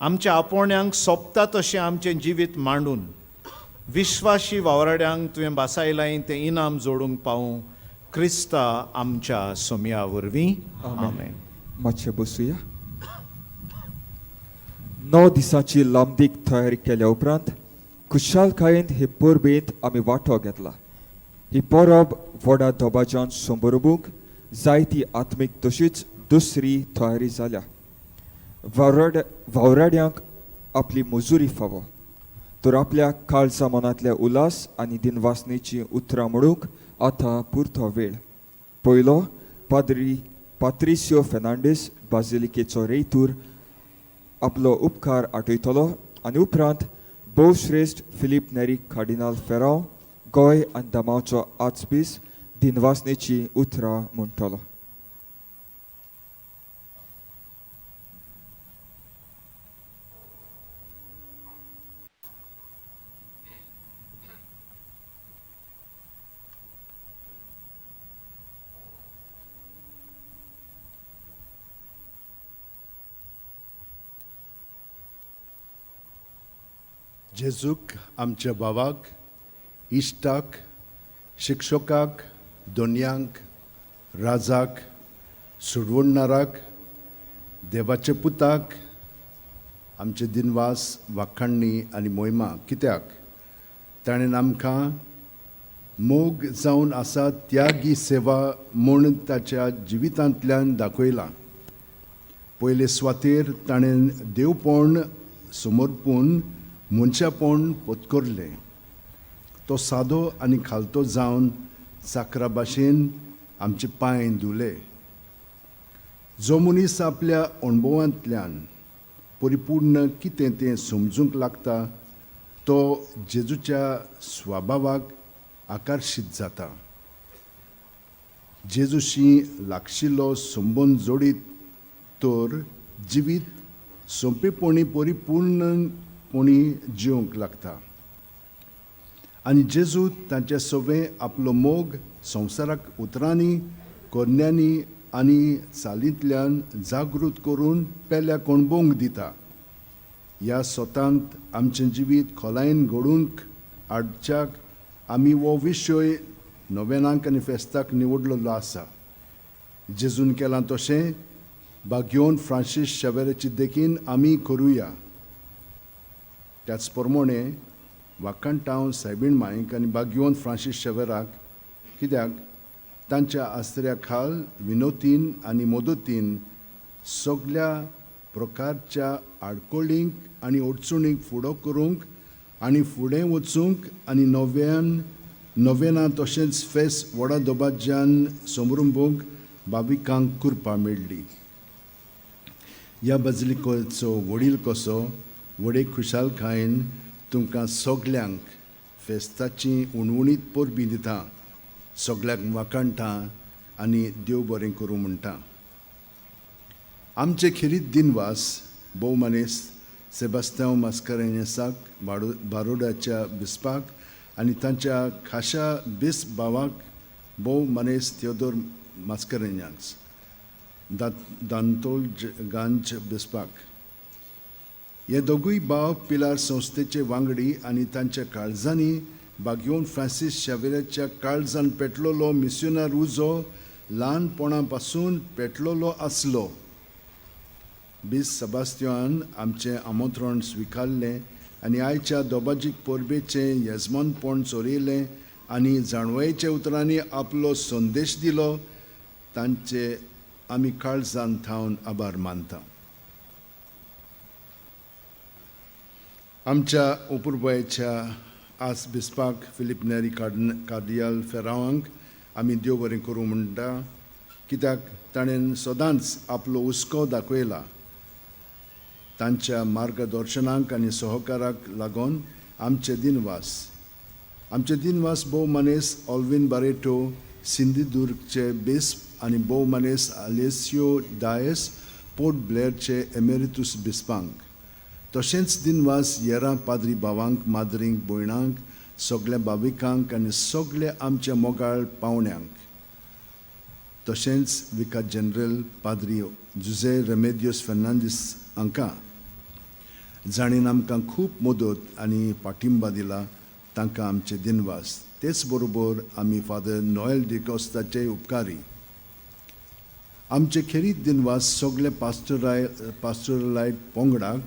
आमच्या आपोवण्यांक सोंपता तशें आमचें जिवीत मांडून विश्वाशी वावराड्यांक तुवें बासायलाय तें इनाम जोडूंक पावूं क्रिस्ता आमच्या सोमया वरवीं. आमेन. मातशें बसुया. 9 दिसांची लांबदीक तयारी केल्या उपरांत खुशालकायेन हे परबेंत आमी वांटो घेतला. ही परब व्हडा दबाज्यान संबरोबूंक जायती आत्मीक तशीच दुसरी तयारी जाल्या. वावराड्यांक आपली मजुरी फावो तर आपल्या काळजा मनांतल्या उल्हास आनी दिनवासनेची उतरां म्हणूंक आतां पुरतो वेळ. पयलो पाद्री पात्रिसियो फेर्नांडीस बाजिलिकेचो रेयतूर आपलो उपकार आठयतलो आनी उपरांत भोवश्रेश्ठ फिलीप नेरी कार्डिनाल फेरांव गोंय आनी दमावचो आर्चबीस दिनवासनेची उतरां म्हणटलो. जेजूक आमच्या भावाक, इश्टाक, शिक्षकाक, दोनयांक, राजाक, सुडवणणाराक, देवाच्या पुताक आमचे दिनवास, वाखाणणी आनी मोहिमा. कित्याक ताणें आमकां मोग जावन आसा त्यागी सेवा म्हूण ताच्या जिवितांतल्यान दाखयलां. पयले सुवातेर ताणें देवपण समर्पून मनशापण पत्करलें. तो सादो आनी खालतो जावन चाकरा भाशेन आमचे पांय धुले. जो मनीस आपल्या अणभवांतल्यान परिपूर्ण कितें तें समजूंक लागता तो जेजूच्या स्वभावाक आकर्शीत जाता. जेजूशी लागशिल्लो संबंद जोडीत तर जिवीत सोंपेपणी परिपूर्णपणी जिवंक लागता आनी जेजू तांचे सवें आपलो मोग संवसाराक उतरांनी, करण्यांनी आनी चालींतल्यान जागृत करून पेल्या कोणबोंक दिता. ह्या सोतांत आमचें जिवीत खोलायेन घडूंक हाडच्याक आमी हो विशय नोवेनाक आनी फेस्ताक निवडलेलो आसा. जेजून केलां तशें बागयोन फ्रांसीस शेवेराची देखीन आमी करुया. त्याच प्रमाणे वाखाणटांव सायबीण माईक आनी बागयोन फ्रांसीस शेवेराक, कित्याक तांच्या आसऱ्या खाल विनोतीन आनी मदतीन सगल्या प्रकारच्या आडकोळींक आनी अडचणींक फुडो करूंक आनी फुडें वचूंक आनी नव्यान नोवेना तशेंच फेस व्हडा दबाज्यान समरुंबूंक भाविकांक कृपा मेळ्ळी. ह्या बाजलिकेचो वडील कसो व्हडे खुशालकायेन तुमकां सगल्यांक फेस्ताची उणवणीत परबीं दिता. सगल्यांक वाखाणटा आनी देव बरें करूं म्हणटा. आमचे खेरीत दिनवास भोवमानेस्त सेबास्त्यांव मास्करेन्हसाक, बारोडाच्या बिस्पाक आनी तांच्या खाशा बिस्प भावाक भोव मानेस्त थियोदोर मास्करेन्हास, दांतोल गांज बिस्पाक. हे दोगूय भाव पिलार संस्थेचे वांगडी आनी तांच्या काळजांनी बागयोन फ्रांसीस शावेराच्या काळजान पेटलेलो मिस्योनार उजो ल्हानपणा पासून पेटलेलो आसलो. बीस सेबास्त्यान आमचें आमंत्रण स्विकारलें आनी आयच्या दोबाजीक परबेचें येजमानपण चलयलें आनी जाणवयेच्या उतरांनी आपलो संदेश दिलो. तांचे आमी काळजान थावन आभार मानता. आमच्या अपुरबायेच्या आस बिस्पाक फिलीप नेरी कार्दियाल फेरावांक आमी देव बरें करूं म्हणटा, कित्याक ताणें सदांच आपलो हुस्को दाखयला. तांच्या मार्गदर्शनाक आनी सहकाराक लागून आमचे दिनवास. आमचे दिनवास भोव मानेस ऑल्विन बारेटो, सिंधुदुर्गचे बिस्प आनी भोव मानेस आलेसियो डायस, पोर्ट ब्लेअरचे एमेरितूस बिस्पांक. तशेंच दिनवास येरां पाद्री भावांक, माद्रींक, भयणांक, सगल्या भाविकांक आनी सगल्या आमच्या मोगाळ पावण्यांक. तशेंच विका जनरल पाद्री जुझे रेमेदियोस फेर्नांदीस हांकां, जाणेन आमकां खूब मदत आनी पाठिंबा दिला, तांकां आमचे दिनवास. तेच बरोबर आमी फादर नोएल डिकोस्ताचे उपकारी. आमचे खेरीत दिनवास सगळे पास्टोरलायट पंगडाक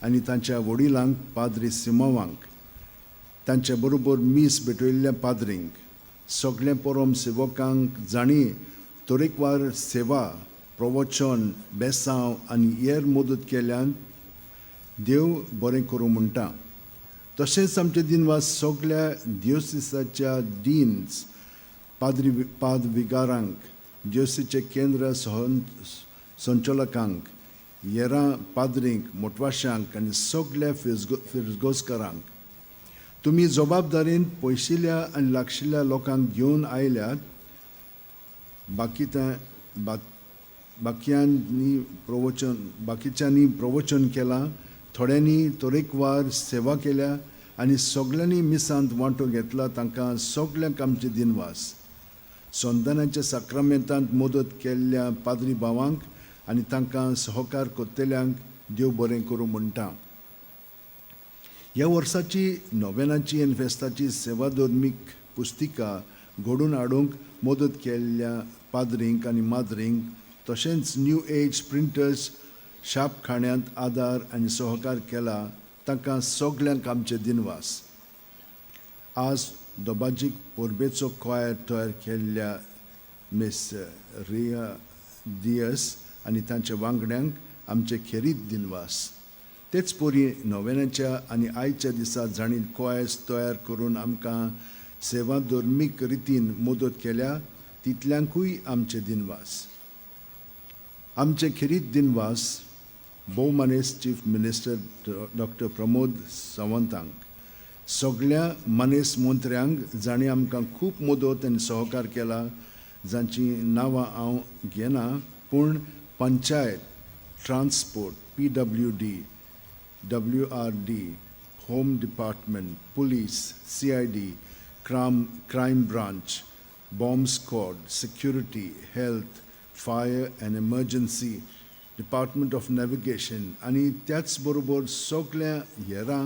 आनी तांच्या वडिलांक पाद्री सिमावांक, तांच्या बरोबर मीस भेटयल्ल्या पाद्रींक, सगळ्या परम सेवकांक जांणी तरेकवार सेवा, प्रवचन, बेसांव आनी हेर मदत केल्यान देव बरें करूं म्हणटा. तशेंच आमचे दिनवास सगळ्या दियोसिसाच्या डीन्स, पाद्री पाद विगारांक, दियोसीचे केंद्र संचालकांक, येरां पाद्रींक, मोटवाशांक आनी सगल्या फिरगोजकारांक. तुमी जबाबदारीन पयशिल्ल्या आनी लागशिल्ल्या लोकांक घेवन आयल्यात. बाकीच्यांनी प्रवचन केलां, थोड्यांनी तरेकवार सेवा केल्या आनी सगल्यांनी मिसांत वांटो घेतला. तांकां सगल्यांक आमचे दिनवास. संदानाच्या साक्रामेंतांत मदत केल्ल्या पाद्री भावांक आनी तांकां सहकार करतल्यांक देव बरें करूं म्हणटा. ह्या वर्साची नोवेनाची आनी फेस्ताची सेवा धर्मीक पुस्तिका घडोवन हाडूंक मदत केल्ल्या पाद्रींक आनी माद्रींक, तशेंच न्यू एज प्रिंटर्स शाप खाण्यांत आदार आनी सहकार केला तांकां सगल्यांक आमचे दिनवास. आज दोबाजीक परबेचो कॉयर तयार केल्ल्या मिस रिया दियस आनी तांच्या वांगड्यांक आमचे खेरीत दिनवास. तेच परी नोवेनाच्या आनी आयच्या दिसा जांणी कॉयर्स तयार करून आमकां सेवा धर्मीक रितीन मदत केल्या तितल्यांकूय आमचे दिनवास. आमचे खेरीत दिनवास भोवमानेस्त चीफ मिनिस्टर डॉक्टर प्रमोद सावंतांक, सगळ्या मानेस मंत्र्यांक जांणी आमकां खूब मदत आनी सहकार केला, जांचीं नांवां हांव घेना, पूण panchayat, transport, PWD, WRD, home department, police, CID, crime branch, bomb squad, security, health, fire and emergency, department of navigation आनी त्याच बरोबर सगळ्या हेरां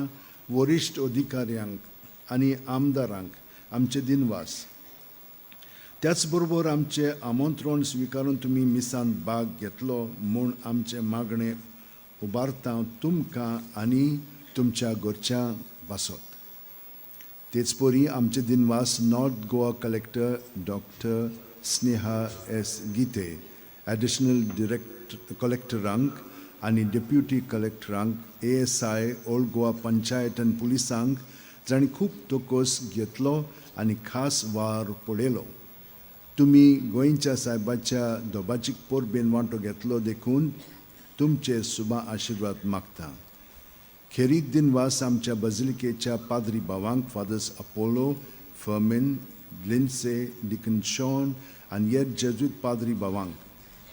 वरिश्ठ अधिकाऱ्यांक आनी आमदारांक आमचे दिनवास. त्याच बरोबर आमचें आमंत्रण स्विकारून तुमी मिसांत भाग घेतलो म्हूण आमचें मागणें उबारता तुमकां आनी तुमच्या घरच्या बासत. तेच परी आमचे दिनवास North Goa collector Doctor Sneha S Geete, additional direct कलेक्टरांक आनी deputy कलेक्टरांक, ASI, old Goa panchayat आनी पुलिसांक जांणी खूब तोकोस घेतलो आनी खास वावर पळयलो. तुमी गोंयच्या सायबाच्या दोबाजीक परबेन वांटो घेतलो देखून तुमचे सुबा आशिर्वाद मागता. खेरीत दिनवास आमच्या बजलिकेच्या पाद्री भावांक, Fathers Apollo, Fermin, Lindsay, Deacon Sean आनी हेर जेजूत पाद्री भावांक.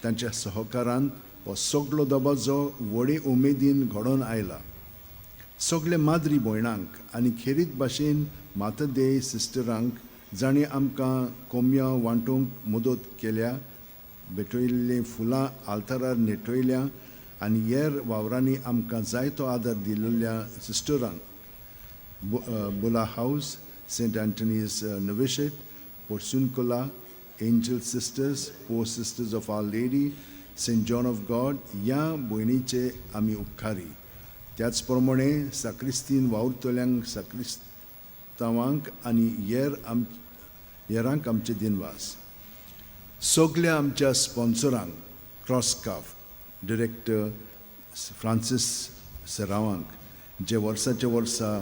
तांच्या सहकारान हो सगलो दबाजो व्हडे उमेदीन घडोवन आयला. सगळे माद्री भयणांक आनी खेरीत भाशेन मातदेय सिस्टरांक जांणी आमकां कोमयां वांटूंक मदत केल्या, भेटयल्लीं फुलां आल्तारार नेटयल्या आनी हेर वावरांनी आमकां जायतो आदार दिल्ल्या सिस्टरांक, Bulla House, Saint Anthony's Novitiate, Porciuncula, Angel Sisters, Poor Sisters of Our Lady, Saint John of God ह्या भयणीचे आमी उपकारी. त्याच प्रमाणे साक्रिस्तीन वावुरतल्यांक, साक्रिस्तांवांक आनी हेर हेरांक आमचे दिनवास. सगल्या आमच्या स्पॉन्सरांक, क्रॉसकाफ डिरेक्टर फ्रांसीस सेरावांक, जे वर्साच्या वर्सा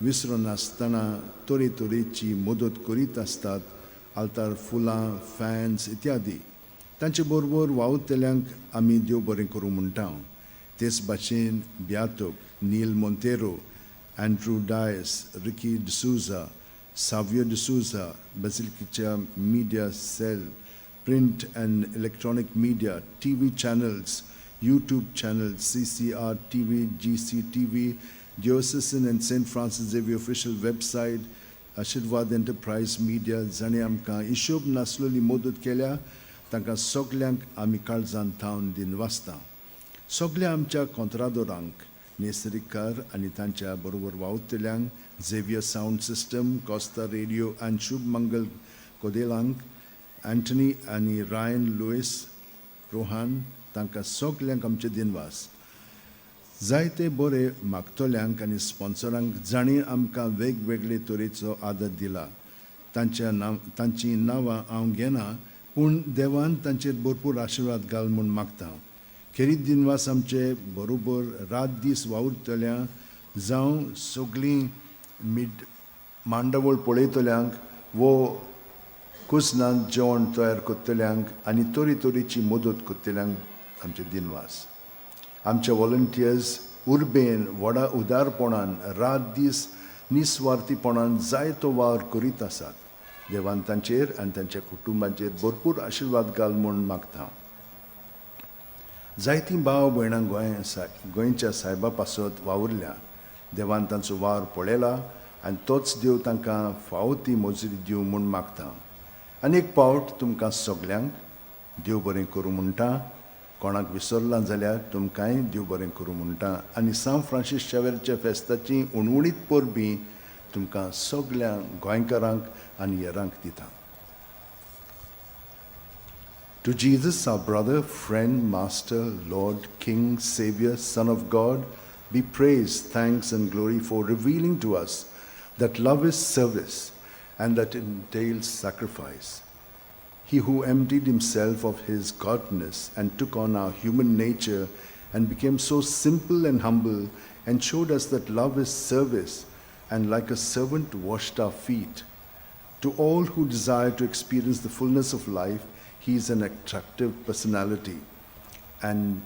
विसरून नासतना तरेतरेची मदत करीत आसतात, आल्तार फुलां, फॅन्स इत्यादी. तांचे बरोबर वावुरतल्यांक आमी देव बरें करूं म्हणटा. तेच भाशेन बियातोक नील मोंतेरो, अँड्रू डायस, रिकी डिसूजा, सावियो डिसूजा, बसिलिकेच्या media cell, print and electronic media, TV channels, YouTube channels, CCR TV, GCTV, Diocesan and St. Francis Xavier official website, Ashirwad Enterprise Media, जांणी आमकां हिशोब नासलेली मदत केल्या, तांकां सगल्यांक आमी काळजान थावन दिनवासता. सगल्या आमच्या कोंत्रादोरांक, नेसरीकार आनी तांच्या बरोबर वावुरतल्यांक, Xavier sound system, Costa radio आनी शुभ मंगल कोदेलांक, अँटनी आनी रायन लुईस रोहान, तांकां सगल्यांक आमचे दिनवास. जायते बरे मागतल्यांक आनी स्पॉन्सरांक जांणी आमकां वेगवेगळे तरेचो आदर दिला, तांच्या नांव तांचीं नांवां हांव घेना, पूण देवान तांचेर भरपूर आशिर्वाद घाल म्हूण मागता. खेरीत दिनवास आमचे बरोबर रात दीस वावुरतल्या जावं सगळीं मिड मांडावळ पळयतल्यांक वो कुजनांत जेवण तयार करतल्यांक आनी तरेतरेची मदत करतल्यांक आमचे दिनवास. आमचे वॉलंटियर्स उर्बेन, व्हडा उदारपणान, रात दीस निस्वार्थीपणान जायतो वावर करीत आसात. देवान तांचेर आनी तांच्या कुटुंबांचेर भरपूर आशिर्वाद घाल म्हूण मागता. जायतीं भाव भयणां गोंयच्या सायबा पासत वावुरल्या. देवान तांचो वावर पळयला आनी तोच देव तांकां फावो ती मजुरी दिवं म्हूण मागता. आनी एक पावट तुमकां सगल्यांक देव बरें करूं म्हणटा. कोणाक विसरलां जाल्यार तुमकांय देव बरें करूं म्हणटा आनी सांत फ्रांसीस शावेरच्या फेस्ताची उणउणीत परबीं तुमकां सगल्या गोंयकारांक आनी हेरांक दिता. To Jesus, our brother, friend, master, Lord, King, Savior, Son of God, be praise, thanks, and glory for revealing to us that love is service and that it entails sacrifice. He who emptied himself of his godness and took on our human nature and became so simple and humble and showed us that love is service and like a servant washed our feet. To all who desire to experience the fullness of life, he is an attractive personality. An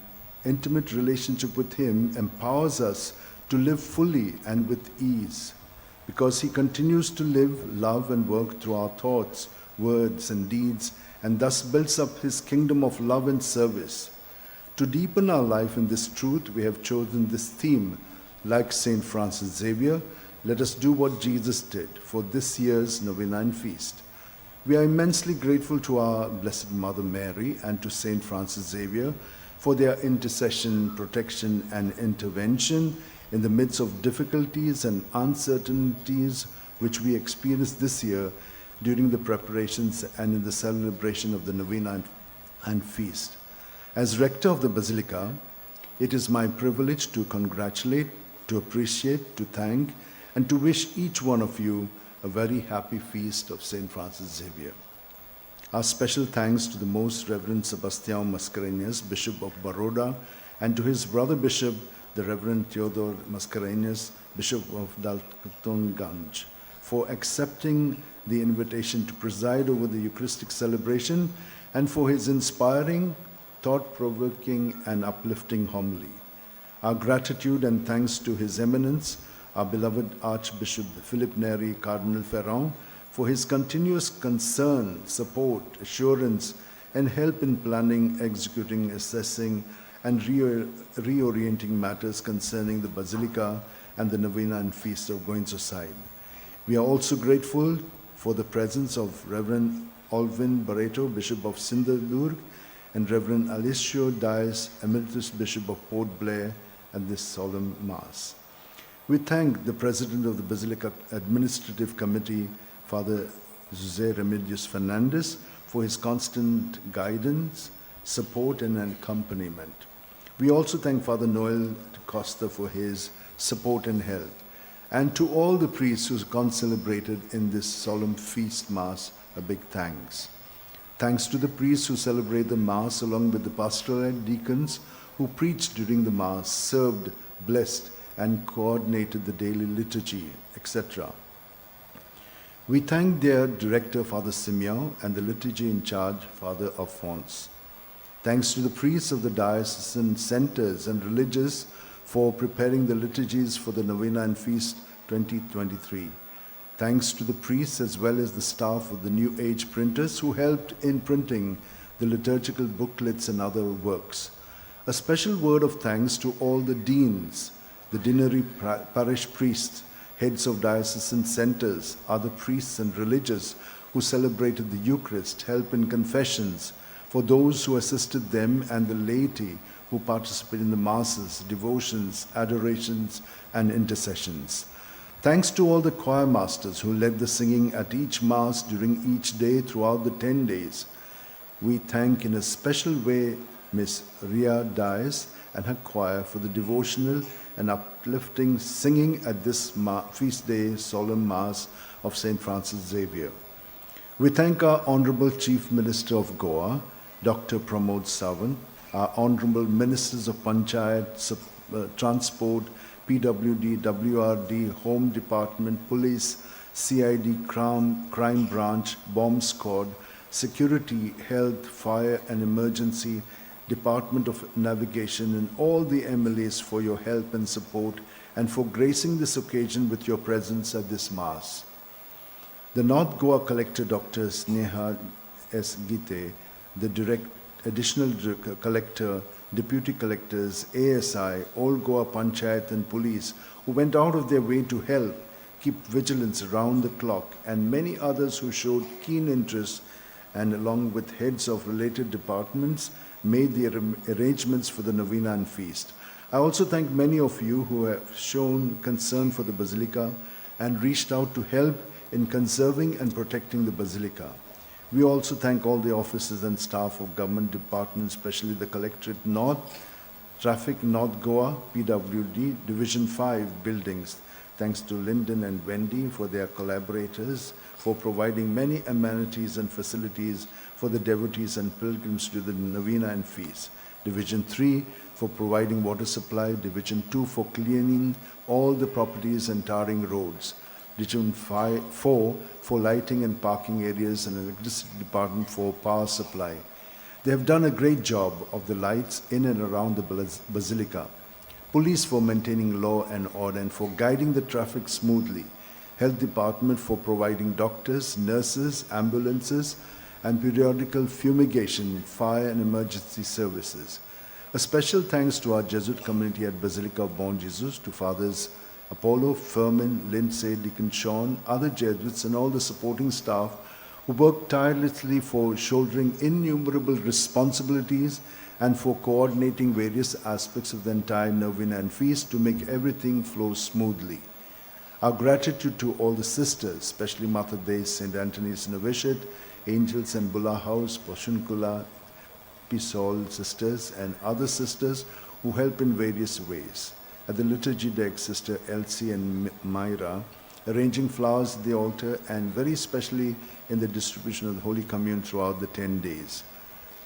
intimate relationship with him empowers us to live fully and with ease. because he continues to live, love, and work through our thoughts, words, and deeds, and thus builds up his kingdom of love and service. To deepen our life in this truth, we have chosen this theme. Like St. Francis Xavier, let us do what Jesus did for this year's Novena and Feast. We are immensely grateful to our Blessed Mother Mary and to St. Francis Xavier for their intercession, protection, and intervention in the midst of difficulties and uncertainties which we experienced this year during the preparations and in the celebration of the Novena and Feast. As rector of the Basilica, it is my privilege to congratulate, to appreciate, to thank, and to wish each one of you a very happy feast of St. Francis Xavier. Our special thanks to the Most Reverend Sebastião Mascarenhas, Bishop of Baroda, and to his brother bishop, the Reverend Theodore Mascarenhas, Bishop of Daltonganj, for accepting the invitation to preside over the Eucharistic celebration and for his inspiring, thought-provoking, and uplifting homily. Our gratitude and thanks to His Eminence, our beloved Archbishop Philip Neri Cardinal Ferrand, for his continuous concern, support, assurance, and help in planning, executing, assessing, and reorienting matters concerning the Basilica and the Novena and Feast of Goencho Said. We are also grateful for the presence of Reverend Alvin Barreto, Bishop of Sindhudurg, and Reverend Alessio Dias, Emeritus Bishop of Port Blair, at this solemn Mass. We thank the President of the Basilica Administrative Committee, Father Jose Remedios Fernandez, for his constant guidance, support, and accompaniment. We also thank Father Noel Costa for his support and help, and to all the priests who concelebrated in this solemn feast Mass, a big thanks. Thanks to the priests who celebrate the Mass along with the pastoral and deacons who preached during the Mass, served, blessed, and coordinated the daily liturgy, etc. We thank their director, Father Simeon, and the liturgy in charge, Father Alphonse. Thanks to the priests of the diocesan centers and religious for preparing the liturgies for the Novena and Feast 2023. Thanks to the priests as well as the staff of the New Age printers who helped in printing the liturgical booklets and other works. A special word of thanks to all the deans, the deanery parish priests, heads of diocesan centers, other priests and religious who celebrated the Eucharist, help in confessions, for those who assisted them and the laity who participated in the masses, devotions, adorations, and intercessions. Thanks to all the choir masters who led the singing at each Mass during each day throughout the 10 days. We thank in a special way Miss Ria Dias and her choir for the devotional and uplifting singing at this feast day solemn Mass of St. Francis Xavier. We thank our Honorable Chief Minister of Goa, Dr. Pramod Sawant, our Honorable Ministers of Panchayat, Transport, PWD, WRD, Home Department, Police, CID, Crime Branch, Bomb Squad, Security, Health, Fire and Emergency, Department of Navigation, and all the MLAs for your help and support and for gracing this occasion with your presence at this Mass. The North Goa Collector, Dr. Sneha S. Gite, the Additional Collector, Deputy Collectors, ASI, all Goa Panchayat and Police, who went out of their way to help keep vigilance round the clock, and many others who showed keen interest and, along with heads of related departments, made the arrangements for the Novena and Feast. I also thank many of you who have shown concern for the Basilica and reached out to help in conserving and protecting the Basilica. We also thank all the officers and staff of government departments, especially the Collectorate North, Traffic North Goa, PWD, Division 5 buildings. Thanks to Lyndon and Wendy for their collaborators, for providing many amenities and facilities for the devotees and pilgrims to the Novena and Feast. Division 3 for providing water supply, Division 2 for cleaning all the properties and tarring roads, Division 4 for lighting and parking areas, and electricity department for power supply. They have done a great job of the lights in and around the Basilica. Police for maintaining law and order and for guiding the traffic smoothly. Health Department for providing doctors, nurses, ambulances, and periodical fumigation, fire and emergency services. A special thanks to our Jesuit community at Basilica of Bon Jesus, to Fathers Apollo, Furman, Lindsay, Deacon Sean, other Jesuits, and all the supporting staff who worked tirelessly for shouldering innumerable responsibilities and for coordinating various aspects of the entire novena and feast to make everything flow smoothly. Our gratitude to all the sisters, especially Mother Day, St. Anthony's Novitiate, Angels and Bula House, Poshunkula, Pisol sisters, and other sisters who help in various ways. At the liturgy deck, Sister Elsie and Myra, arranging flowers at the altar, and very especially in the distribution of the Holy Communion throughout the 10 days.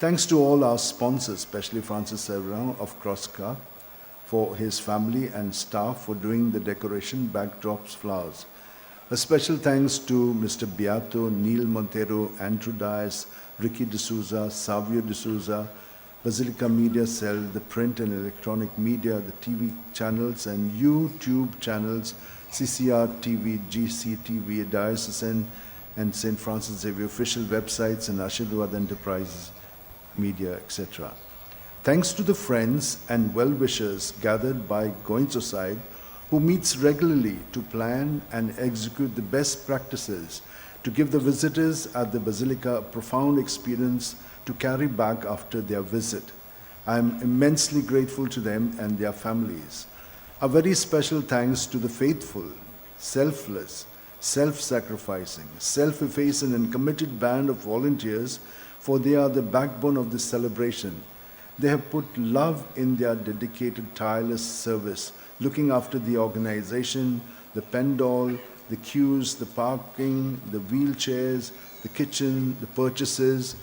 Thanks to all our sponsors, especially Francis Severin of Crosscar, for his family and staff for doing the decoration, backdrops, flowers. A special thanks to Mr. Beato, Neil Montero, Andrew Dias, Ricky D'Souza, Savio D'Souza, Basilica Media Cell, the print and electronic media, the TV channels and YouTube channels, CCR TV, GCTV, Diocesan and St. Francis Xavier official websites and Ashirwad Enterprises Media, etc. Thanks to the friends and well-wishers gathered by Goencho Saib, who meets regularly to plan and execute the best practices to give the visitors at the Basilica a profound experience to carry back after their visit. I am immensely grateful to them and their families. A very special thanks to the faithful, selfless, self-sacrificing, self-effacing and committed band of volunteers, for they are the backbone of this celebration. They have put love in their dedicated, tireless service, looking after the organization, the pandal, the queues, the parking, the wheelchairs, the kitchen, the purchases,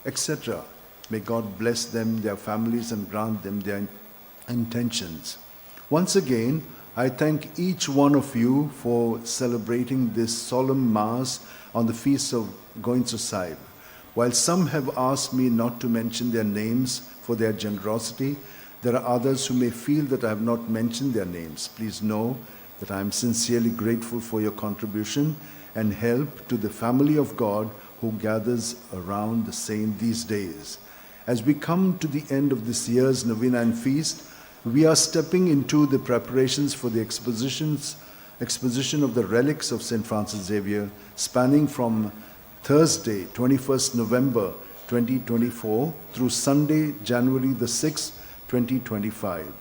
etc. May God bless them, their families, and grant them their intentions. Once again, I thank each one of you for celebrating this solemn Mass on the feast of Goencho Saib. While some have asked me not to mention their names for their generosity, there are others who may feel that I have not mentioned their names. Please know that I am sincerely grateful for your contribution and help to the family of God who gathers around the saint these days. As we come to the end of this year's Novena and Feast, we are stepping into the preparations for the exposition of the relics of St. Francis Xavier, spanning from Thursday, 21st November 2024 through Sunday, January the 6th, 2025.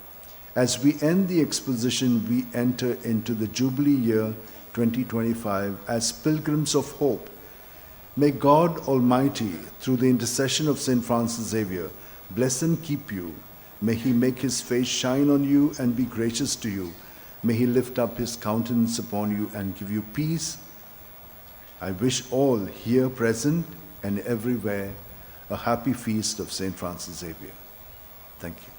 As we end the exposition, we enter into the Jubilee year 2025 as pilgrims of hope. May God Almighty, through the intercession of St. Francis Xavier, bless and keep you. May he make his face shine on you and be gracious to you. May he lift up his countenance upon you and give you peace. I wish all here present and everywhere a happy feast of St. Francis Xavier. Thank you.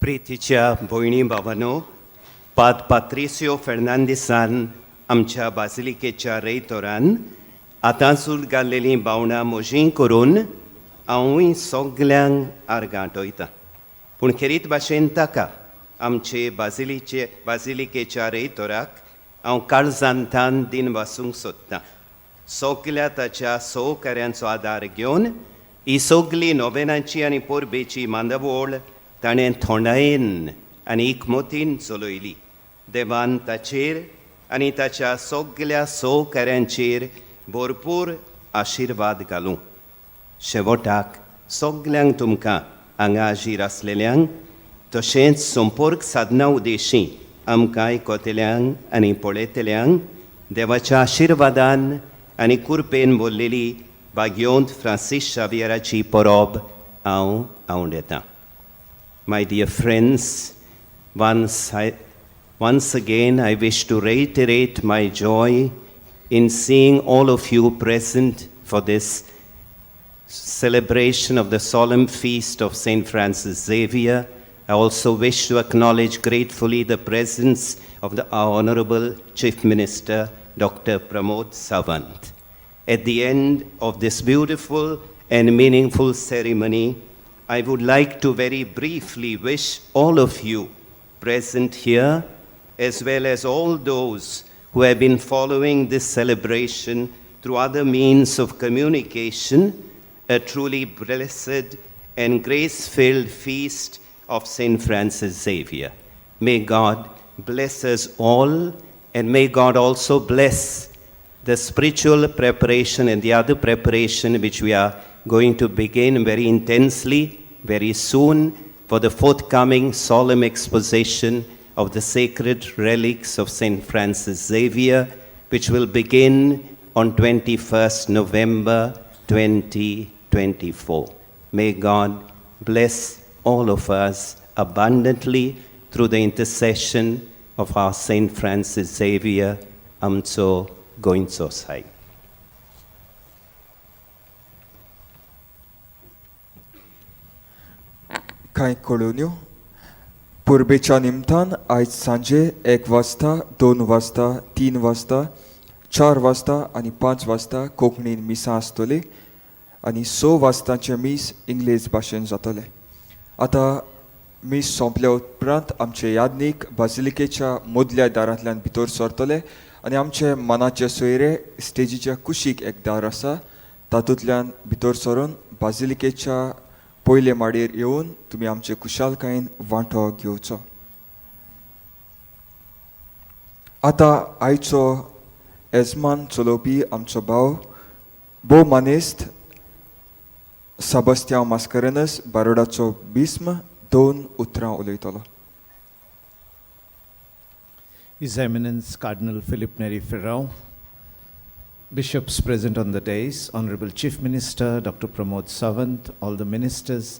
प्रितीच्या भयणी भावानो, पाद पात्रिसियो फेर्नांदिसान आमच्या बासिलिकेच्या रेयतोरान आतां घाल्लेलीं बावणां म्हजीं करून हांवूय सगल्यांक आर्गां आटयतां. पूण खेरीत भाशेन ताका आमचे बाजिलीचे बाजिलिकेच्या रेयतोराक हांव काळजांतान दिन वासूंक सोदतां. सगल्या ताच्या सहकार्यांचो आदार घेवन ही सगली नोवेनाची आनी परबेची मांदावळ ताणें थोंडायेन आनी एकमतीन चलयली. देवान ताचेर आनी ताच्या सगल्या सहकार्यांचेर भरपूर आशिर्वाद घालूं. शेवटाक सगल्यांक तुमकां हांगा हाजीर आसलेल्यांक तशेंच संपर्क साधना उद्देशी आमकां आयकतल्यांक आनी पळयतल्यांक देवाच्या आशिर्वादान आनी कुरपेन भरलेली भाग्योंत फ्रांसीस शावियराची परब हांव आवडटा. My dear friends, once again I wish to reiterate my joy in seeing all of you present for this celebration of the solemn feast of St. Francis Xavier. I also wish to acknowledge gratefully the presence of our Honorable Chief Minister, Dr. Pramod Sawant. At the end of this beautiful and meaningful ceremony, I would like to very briefly wish all of you present here, as well as all those who have been following this celebration through other means of communication, a truly blessed and grace-filled feast of St. Francis Xavier. May God bless us all, and may God also bless the spiritual preparation and the other preparation which we are going to begin very intensely, very soon, for the forthcoming solemn exposition of the sacred relics of St. Francis Xavier, which will begin on 21st November 2024. May God bless all of us abundantly through the intercession of our St. Francis Xavier, Amtso Goinsosai. कांय कळोवन्यो परबेच्या निमतान आयज सांजे 1 वाजता, 2 वाजता, 3 वाजता, 4 वाजता आनी 5 वाजता कोंकणीन मिसां आसतली आनी 6 वाजताचें मीस इंग्लेज भाशेन जातलें. आतां मीस सोंपल्या उपरांत आमचे यादनीक बाजिलिकेच्या मदल्या दारांतल्यान भितर सरतले आनी आमचे मनाचे सोयरे स्टेजीच्या कुशीक एक दार आसा तातूंतल्यान भितर सरून बाजिलिकेच्या पयले माडयेर येवन तुमी आमचे खुशालकायेन वांटो घेवचो. आतां आयचो येजमान चलोवपी आमचो भाव भोव मानेस्त सेबास्तियांव मास्कारेन्हस बारोडाचो बिस्म 2 उतरां उलयतलो. His Eminence Cardinal Philip Neri Ferrao, Bishops present on the dais, Honorable Chief Minister Dr. Pramod Sawant, all the ministers,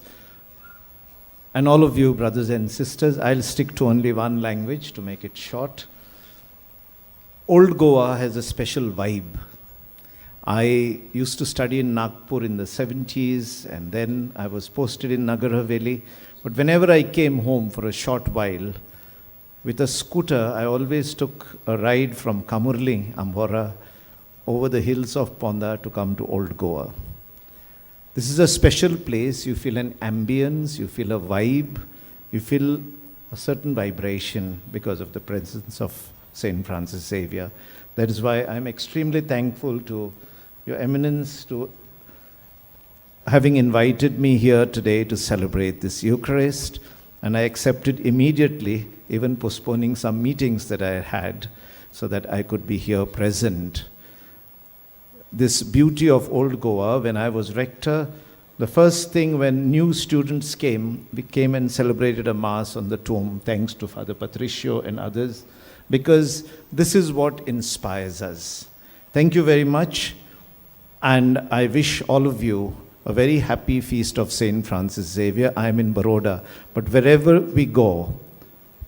and all of you brothers and sisters. I'll stick to only one language to make it short. Old Goa has a special vibe. I used to study in Nagpur in the 70s, and then I was posted in Nagar Haveli. But whenever I came home for a short while, with a scooter, I always took a ride from Kamurli, Ambora, over the hills of Ponda to come to Old Goa. This is a special place. You feel an ambience, you feel a vibe, you feel a certain vibration because of the presence of St. Francis Xavier. That is why I'm extremely thankful to Your Eminence to having invited me here today to celebrate this Eucharist, and I accepted immediately, even postponing some meetings that I had so that I could be here present. This beauty of Old Goa, when I was rector, the first thing when new students came, we came and celebrated a mass on the tomb, thanks to Father Patricio and others, because this is what inspires us. Thank you very much, and I wish all of you a very happy feast of St. Francis Xavier. I am in Baroda, but wherever we go,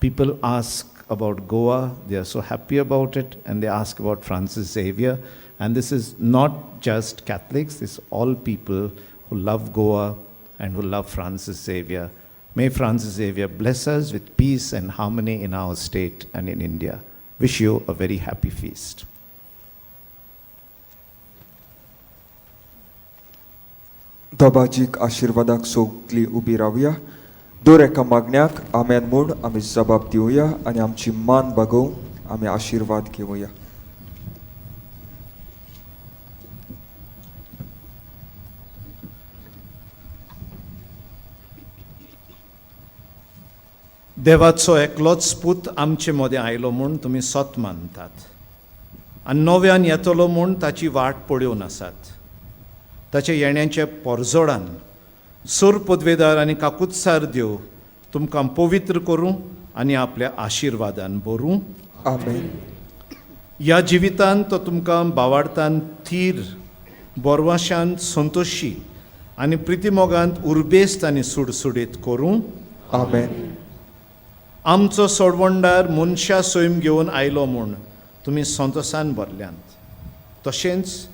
people ask about Goa, they are so happy about it, and they ask about Francis Xavier. And this is not just Catholics, it's all people who love Goa and who love Francis Xavier. May Francis Xavier bless us with peace and harmony in our state and in India. Wish you a very happy feast. दबाजीक आशिर्वादाक सगली उबी रावया. दर एका मागण्याक आमेन म्हूण आमी जबाब दिवया आनी आमची मान बागोवन आमी आशिर्वाद घेवया. देवाचो एकलोच पूत आमचे मदें आयलो म्हूण तुमी सत मानतात आनी नव्यान येतलो म्हूण ताची वाट पळोवन आसात. ताच्या येण्याचे पोरजोडान सोर पदवेदार आनी काकुत्सार देव तुमकां पवित्र करूं आनी आपल्या आशिर्वादान भरूं. आमेन. ह्या जिवितांत तो तुमकां बावार्थान थीर, बोरवाशान संतोशी आनी प्रितीमोगांत उर्बेस्त आनी सुडसुडीत करूं. आमेन. आमचो सोडवणदार मनशा सैम घेवन आयलो म्हूण तुमी संतोसान भरल्यांत, तशेंच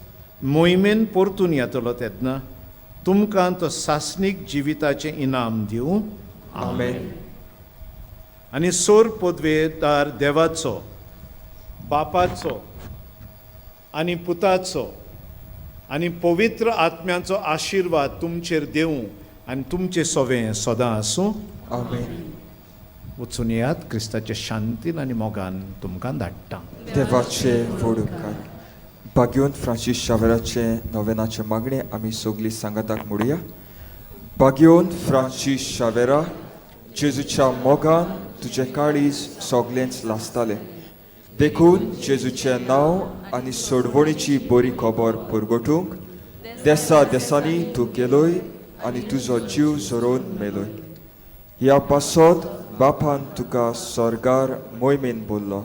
मोहिमेन परतून येतलो तेन्ना तुमकां तो सासणीक जिविताचें इनाम दिवं. आमेन. आनी सोर पदवेदार देवाचो, बापाचो आनी पुताचो आनी पवित्र आत्म्याचो आशिर्वाद तुमचेर देवूं आनी तुमचें सोवें सदां आसूं. आमेन. वचून येयात, क्रिस्ताचे शांतीन आनी मोगान तुमकां धाडटा. देवाचे व्हड उपकार. बाग्योन फ्रांसीस शावेराचें नोवेनाचें मागणें आमी सगळीं सांगाताक म्हणुया. बाग्योन फ्रांसीस शावेरा, जेजूच्या मोगान तुजें काळीज सगळेंच लासतालें, देखून जेजूचें नांव आनी सोडवणीची बरी खबर पुरगोटूंक देसा देसांनी तूं गेलोय आनी तुजो जीव झरोवन मेलोय. ह्या पासत बापान तुका स्वर्गार मोहिमेन बोल्लो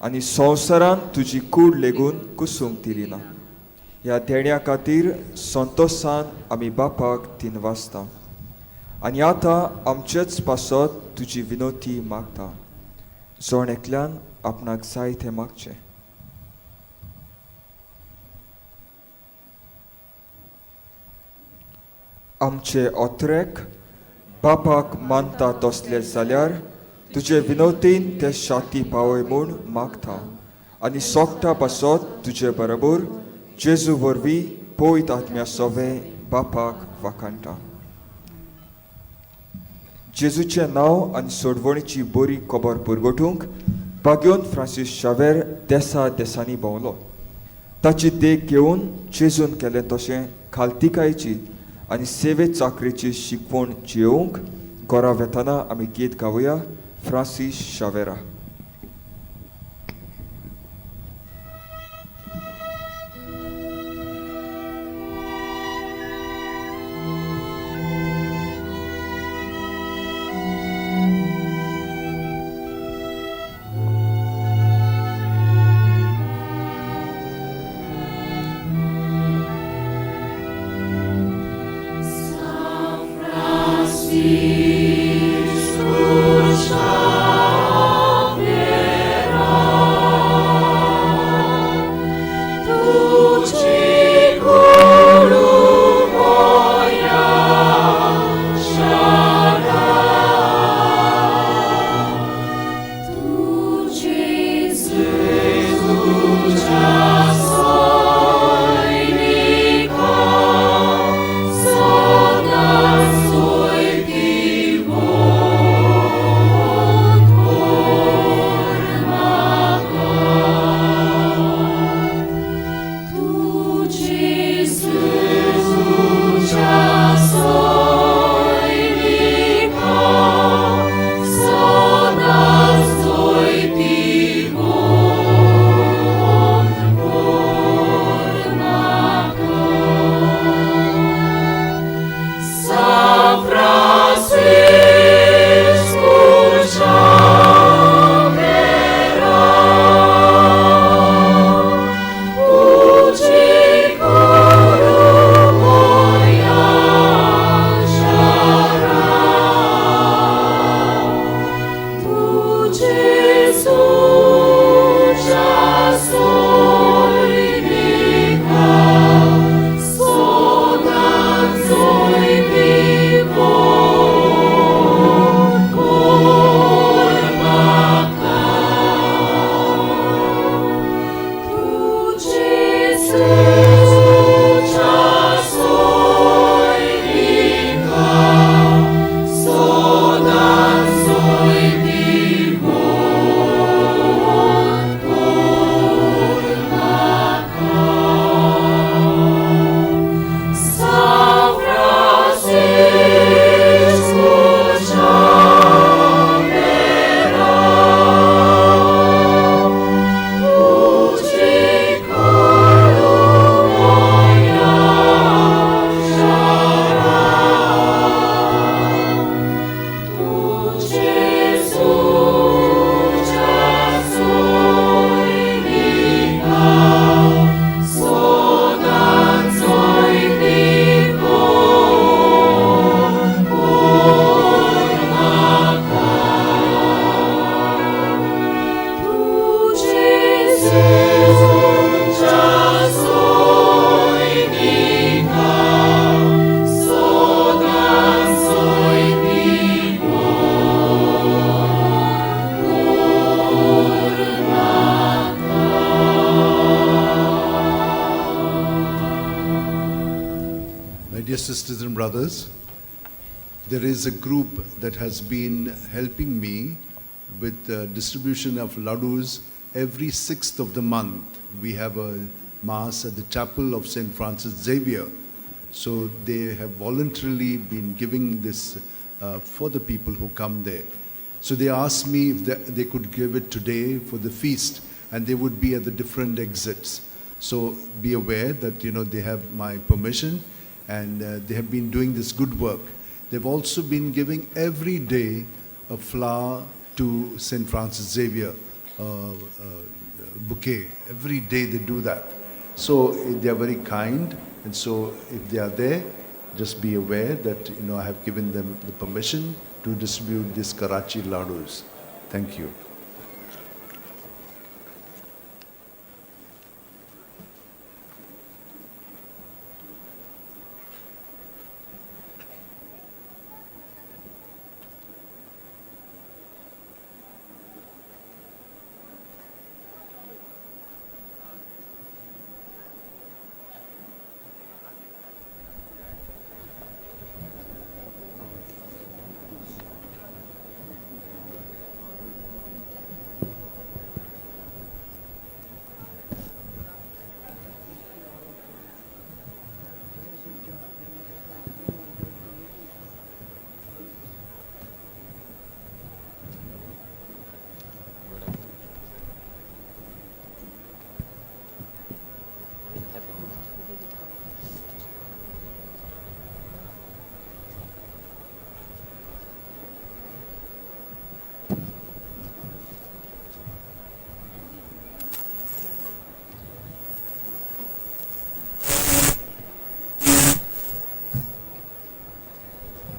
आनी संवसारान तुजी कूड लेगून कुसूंक दिली ना. ह्या देण्या खातीर संतोशान आमी बापाक तीन वाजता आनी आतां आमचेच पासत तुजी विनोती मागता. जण एकल्यान आपणाक जाय तें मागचें. आमचे ओत्रेक बापाक मानता तसले जाल्यार तुजे विनोतीन ते शाती पावय म्हूण मागता आनी सोगटा पासत तुजे बरोबर जेजू वरवीं पवित्र आत्म्या सोवे बापाक वाखाणटा. जेजूचें नांव आनी सोडवणीची बरी खबर पुरगोटूंक बाग्योन फ्रांसीस शावेर देसा देसांनी भोंवलो. ताची देख घेवन जेजून केलें तशें खालतिकायेची आनी सेवे चाकरेची शिकवण जियोवंक घरा वेतना आमी गीत गावया Francis शावेरा. Francisco, Dear sisters and brothers, there is a group that has been helping me with the distribution of laddus every 6th of the month. We have a mass at the chapel of St. Francis Xavier. So they have voluntarily been giving this for the people who come there. So they asked me if they could give it today for the feast, and they would be at the different exits. So be aware that they have my permission, and they have been doing this good work. They've also been giving every day a flower to St. Francis Xavier bouquet. Every day they do that. So they are very kind, and so if they are there, just be aware that I have given them the permission to distribute these Karachi laddus. Thank you.